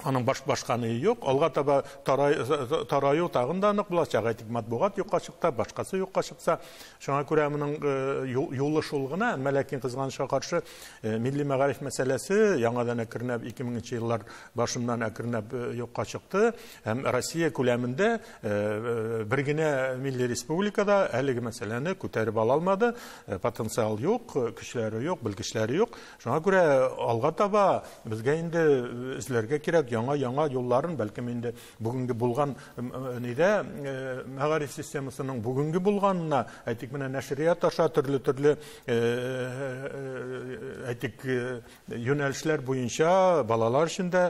C: Аның башканы юк, алга таба тараю тагын да нык булачак. Әйтик, матбугат юкка чыкса, башкасы юкка чыкса, шуңа күрә моның юлы шул гына. Әмма ләкин кызганычка каршы милли мәгариф мәсьәләсе яңадан әкренләп 2000 еллар башыннан әкренләп юкка чыкты. Һәм Россия күләмендә бер генә милли республикада әлеге мәсьәләне күтәреп ала алмады. Потенциал юк, көчләре юк, белгечләре юк. Шуңа күрә алга таба безгә инде эзләргә кирәк яңа-яңа юлларын, бәлкем инде бүгенге булган нидә мәгариф системасының бүгенге булганына, әйтик, менә нәшрият аша төрле-төрле әйтик юнәлешләр буенча балалар өчен дә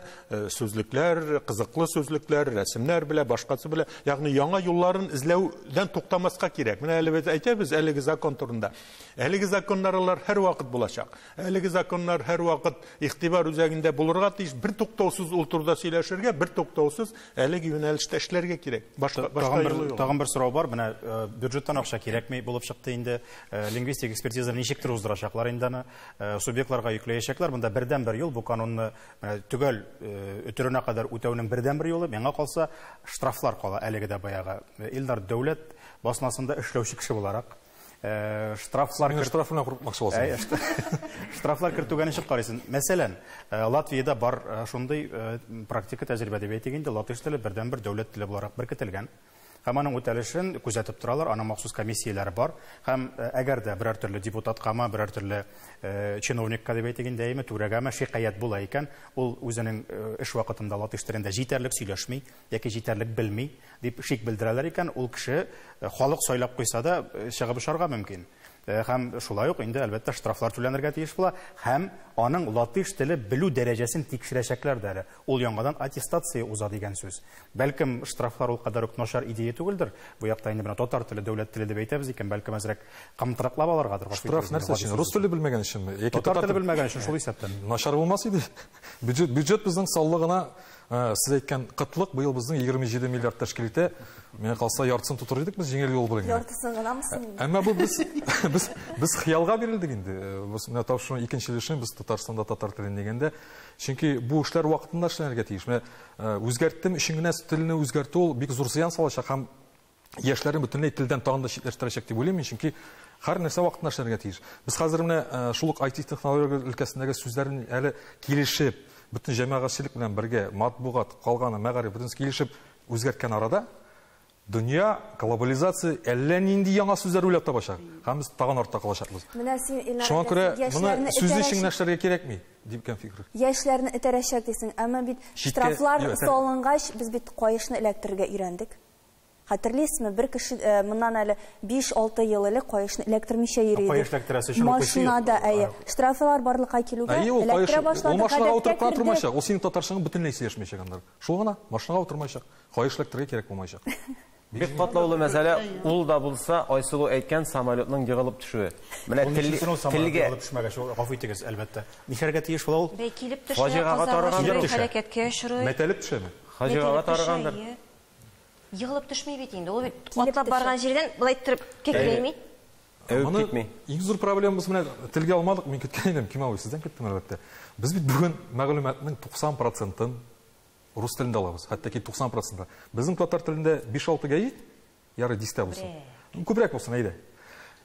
C: сүзлекләр, кызыклы сүзлекләр, рәсемнәр белә, башкасы белә, ягъни яңа юлларын эзләүдән туктамаска кирәк. Менә әле без әйтәбез әлеге закон турында. Әлеге законнар алар һәрвакыт булачак. Әлеге законнар һәрвакыт игътибар үзәгендә булырга тиеш. Бер туктаусыз ул турыда сөйләшергә, бер туктаусыз әлеге юнәлештә эшләргә кирәк. Башка юлы юк.
A: Тагын бер сорау бар. Менә бюджеттан акча кирәкми булып чыкты инде. Лингвистик экспертиза ничектер уздырачаклар инде аны. Субъектларга йөкләячәкләр. Монда бердән-бер юл бу канунны төгәл өтеренә кадәр үтәүнең бердән-бер юлы, миңа калса, штрафлар кала әлеге дә баягы. Илдар, дәүләт басмасында эшләүче кеше буларак, штрафлар
F: штрафына куркмакчы буласың.
A: Штрафлар кертүгә ничек карыйсың? Мәсәлән, Латвиядә бар шундый практика, тәҗрибә дип әйтик инде, латыш теле бердән-бер дәүләт теле буларак беркетелгән. Һәм аның үтәлешен күзәтеп торалар, аның махсус комиссияләре бар. Һәм әгәр дә берәр төрле депутаткамы, берәр төрле чиновникка дип әйтик инде, әйме, түрәгәме шикаять була икән, ул үзенең эш вакытында латыш телендә җитәрлек сөйләшми яки җитәрлек белми дип шик белдерәләр икән, ул кеше халык сайлап куйса да чыгып очарга мөмкин. Һәм шулай ук инде әлбәттә штрафлар түләнергә тиеш була, һәм аның латыш теле белү дәрәҗәсен тикшерәчәкләр дә әле. Ул яңадан аттестация уза дигән сүз. Бәлкем штрафлар ул кадәр үк начар идея түгелдер. Бу якта инде менә татар теле дәүләт теле дип әйтәбез икән, бәлкем әзрәк кымтыраклап алыргадыр.
F: Штраф нәрсә өчен? Рус теле белмәгән өченме? Яки
A: татар теле белмәгән өчен, шул исәптән.
F: Начар булмас иде. Бюджет безнең саллы гына, сез әйткән кытлык быел безнең 27 миллиард тәшкил итә. Миңа калса, яртысын тутырыр идек без җиңел юл белән.
B: Яртысын гынамы соң?
F: Әмма бу без хыялга бирелдек инде. Без менә тапшыруның икенче өлешен без Татарстанда татар телен дигәндә, чөнки бу эшләр вакытында эшләнергә тиеш. Менә үзгәрттем өчен генә телне үзгәртү ул бик зур зыян салачак һәм яшьләрне бөтенләй телдән тагын да читләштерәчәк дип уйлыйм мин, чөнки һәр нәрсә вакытында эшләнергә тиеш. Без хәзер менә шул ук IT технология өлкәсендәге сүзләрне әле килешеп, бөтен җәмәгатьчелек белән бергә, матбугат, калганы, мәгариф, бөтенесе килешеп үзгәрткән арада дөнья, глобализация әллә нинди яңа сүзләр уйлап табачак. Һәм без тагын артта калачакбыз.
B: Менә син, Илнар,
F: Шуңа күрә моны сүзне өчен генә эшләргә кирәкми, дигән фикер.
B: Яшьләрне этәрәчәк дисең, әмма бит штрафлар салынгач, без бит каешны эләктерергә өйрәндек. Хәтерлисезме, бер кеше моннан әле 5-6 ел элек каешны эләктермичә йөри иде.
A: Каеш эләктерәсе өчен
B: машинада, әйе. Штрафлар барлыкка килүгә эләктерә башлады.
F: Ул машинага утырып кына тормаячак, ул синең татарчаңны бөтенләй сөйләшмәячәк аннары. Шул гына, машинага утырмаячак, каеш эләктерергә кирәк булмаячак.
H: Бик катлаулы мәсьәлә, ул да булса, Айсылу әйткән самолетның егылып төшүе. Менә телгә
A: егылып төшмәгәч, гафу итегез, әлбәттә. Нишләргә тиеш була ул?
G: Бәй килеп төшә, казага һәлакәткә очрый.
F: Мәтәлеп төшәме?
H: Фаҗигага тарыгандыр.
G: Егылып төшми бит инде. Ул бит атлап барган җирдән былай иттереп кекрәйми.
F: Әвеп китми. Иң зур проблемабыз менә телгә алмадык, мин көткән идем, Ким абый, сездән көттем әлбәттә. Без бит бүген мәгълүматның 90%-ын рус телендә алабыз, хәтта ки 90%. Безнең татар телендә 5-6 гәҗит, ярый дистә булсын. Күбрәк булсын, әйдә.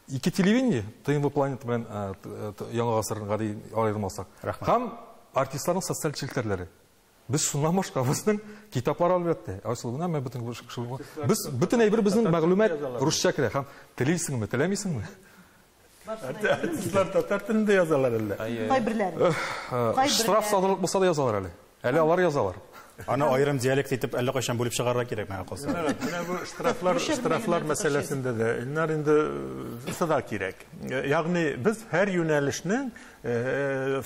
F: Ике телевидение, ТНВ Планета белән Яңа гасырны гади аермасак. Һәм артистларның социаль челтәрләре. Без шуннан башка безнең китаплар әлбәттә. Айсылу, менә бөтен без бөтен әйбер безнең мәгълүмат русча керә. Һәм телисеңме, теләмисеңме?
C: Артистлар татар телендә язалар әллә.
D: Кайберләре.
F: Штраф салырлык булса да язалар әле. Әле алар язалар.
A: Аны аерым диалект итеп әллә кайчан бүлеп чыгарырга кирәк миңа калса.
C: Менә бу штрафлар мәсьәләсендә дә Илнар инде сыда кирәк. Ягъни без һәр юнәлешнең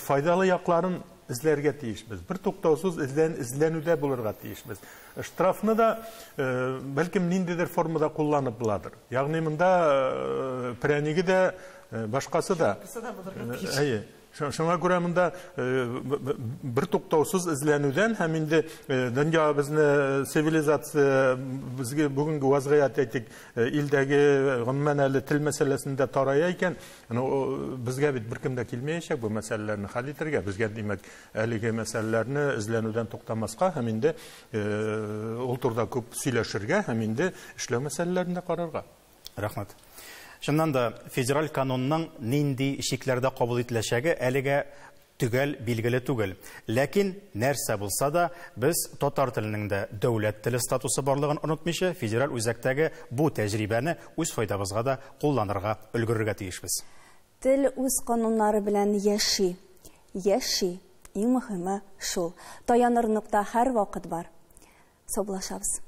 C: файдалы якларын эзләргә тиешбез. Бер туктаусыз эзләнүдә булырга тиешбез. Штрафны да бәлкем ниндидер формада кулланып буладыр. Ягъни монда пряниге дә, башкасы да. Әйе. Шуңа күрә монда бер туктаусыз эзләнүдән һәм инде дөнья безне цивилизация безгә бүгенге вазгыять әйтик, илдәге гомумән әле тел мәсьәләсендә тарая икән, безгә бит беркем дә килмәячәк бу мәсьәләләрне хәл итәргә. Безгә димәк әлеге мәсьәләләрне эзләнүдән туктамаска һәм инде ул турыда күп сөйләшергә һәм инде эшләү мәсьәләләрен дә карарга.
A: Рәхмәт. Чыннан да федераль канунның нинди чикләрдә кабул ителәчәге әлегә төгәл билгеле түгел. Ләкин нәрсә булса да, без татар теленең дә дәүләт теле статусы барлыгын онытмыйча, федераль үзәктәге бу тәҗрибәне үз файдабызга да кулланырга өлгерергә тиешбез.
B: Тел үз кануннары белән яши. Яши. Иң мөһиме шул. Таяныр нокта һәр вакыт бар. Саубуллашабыз.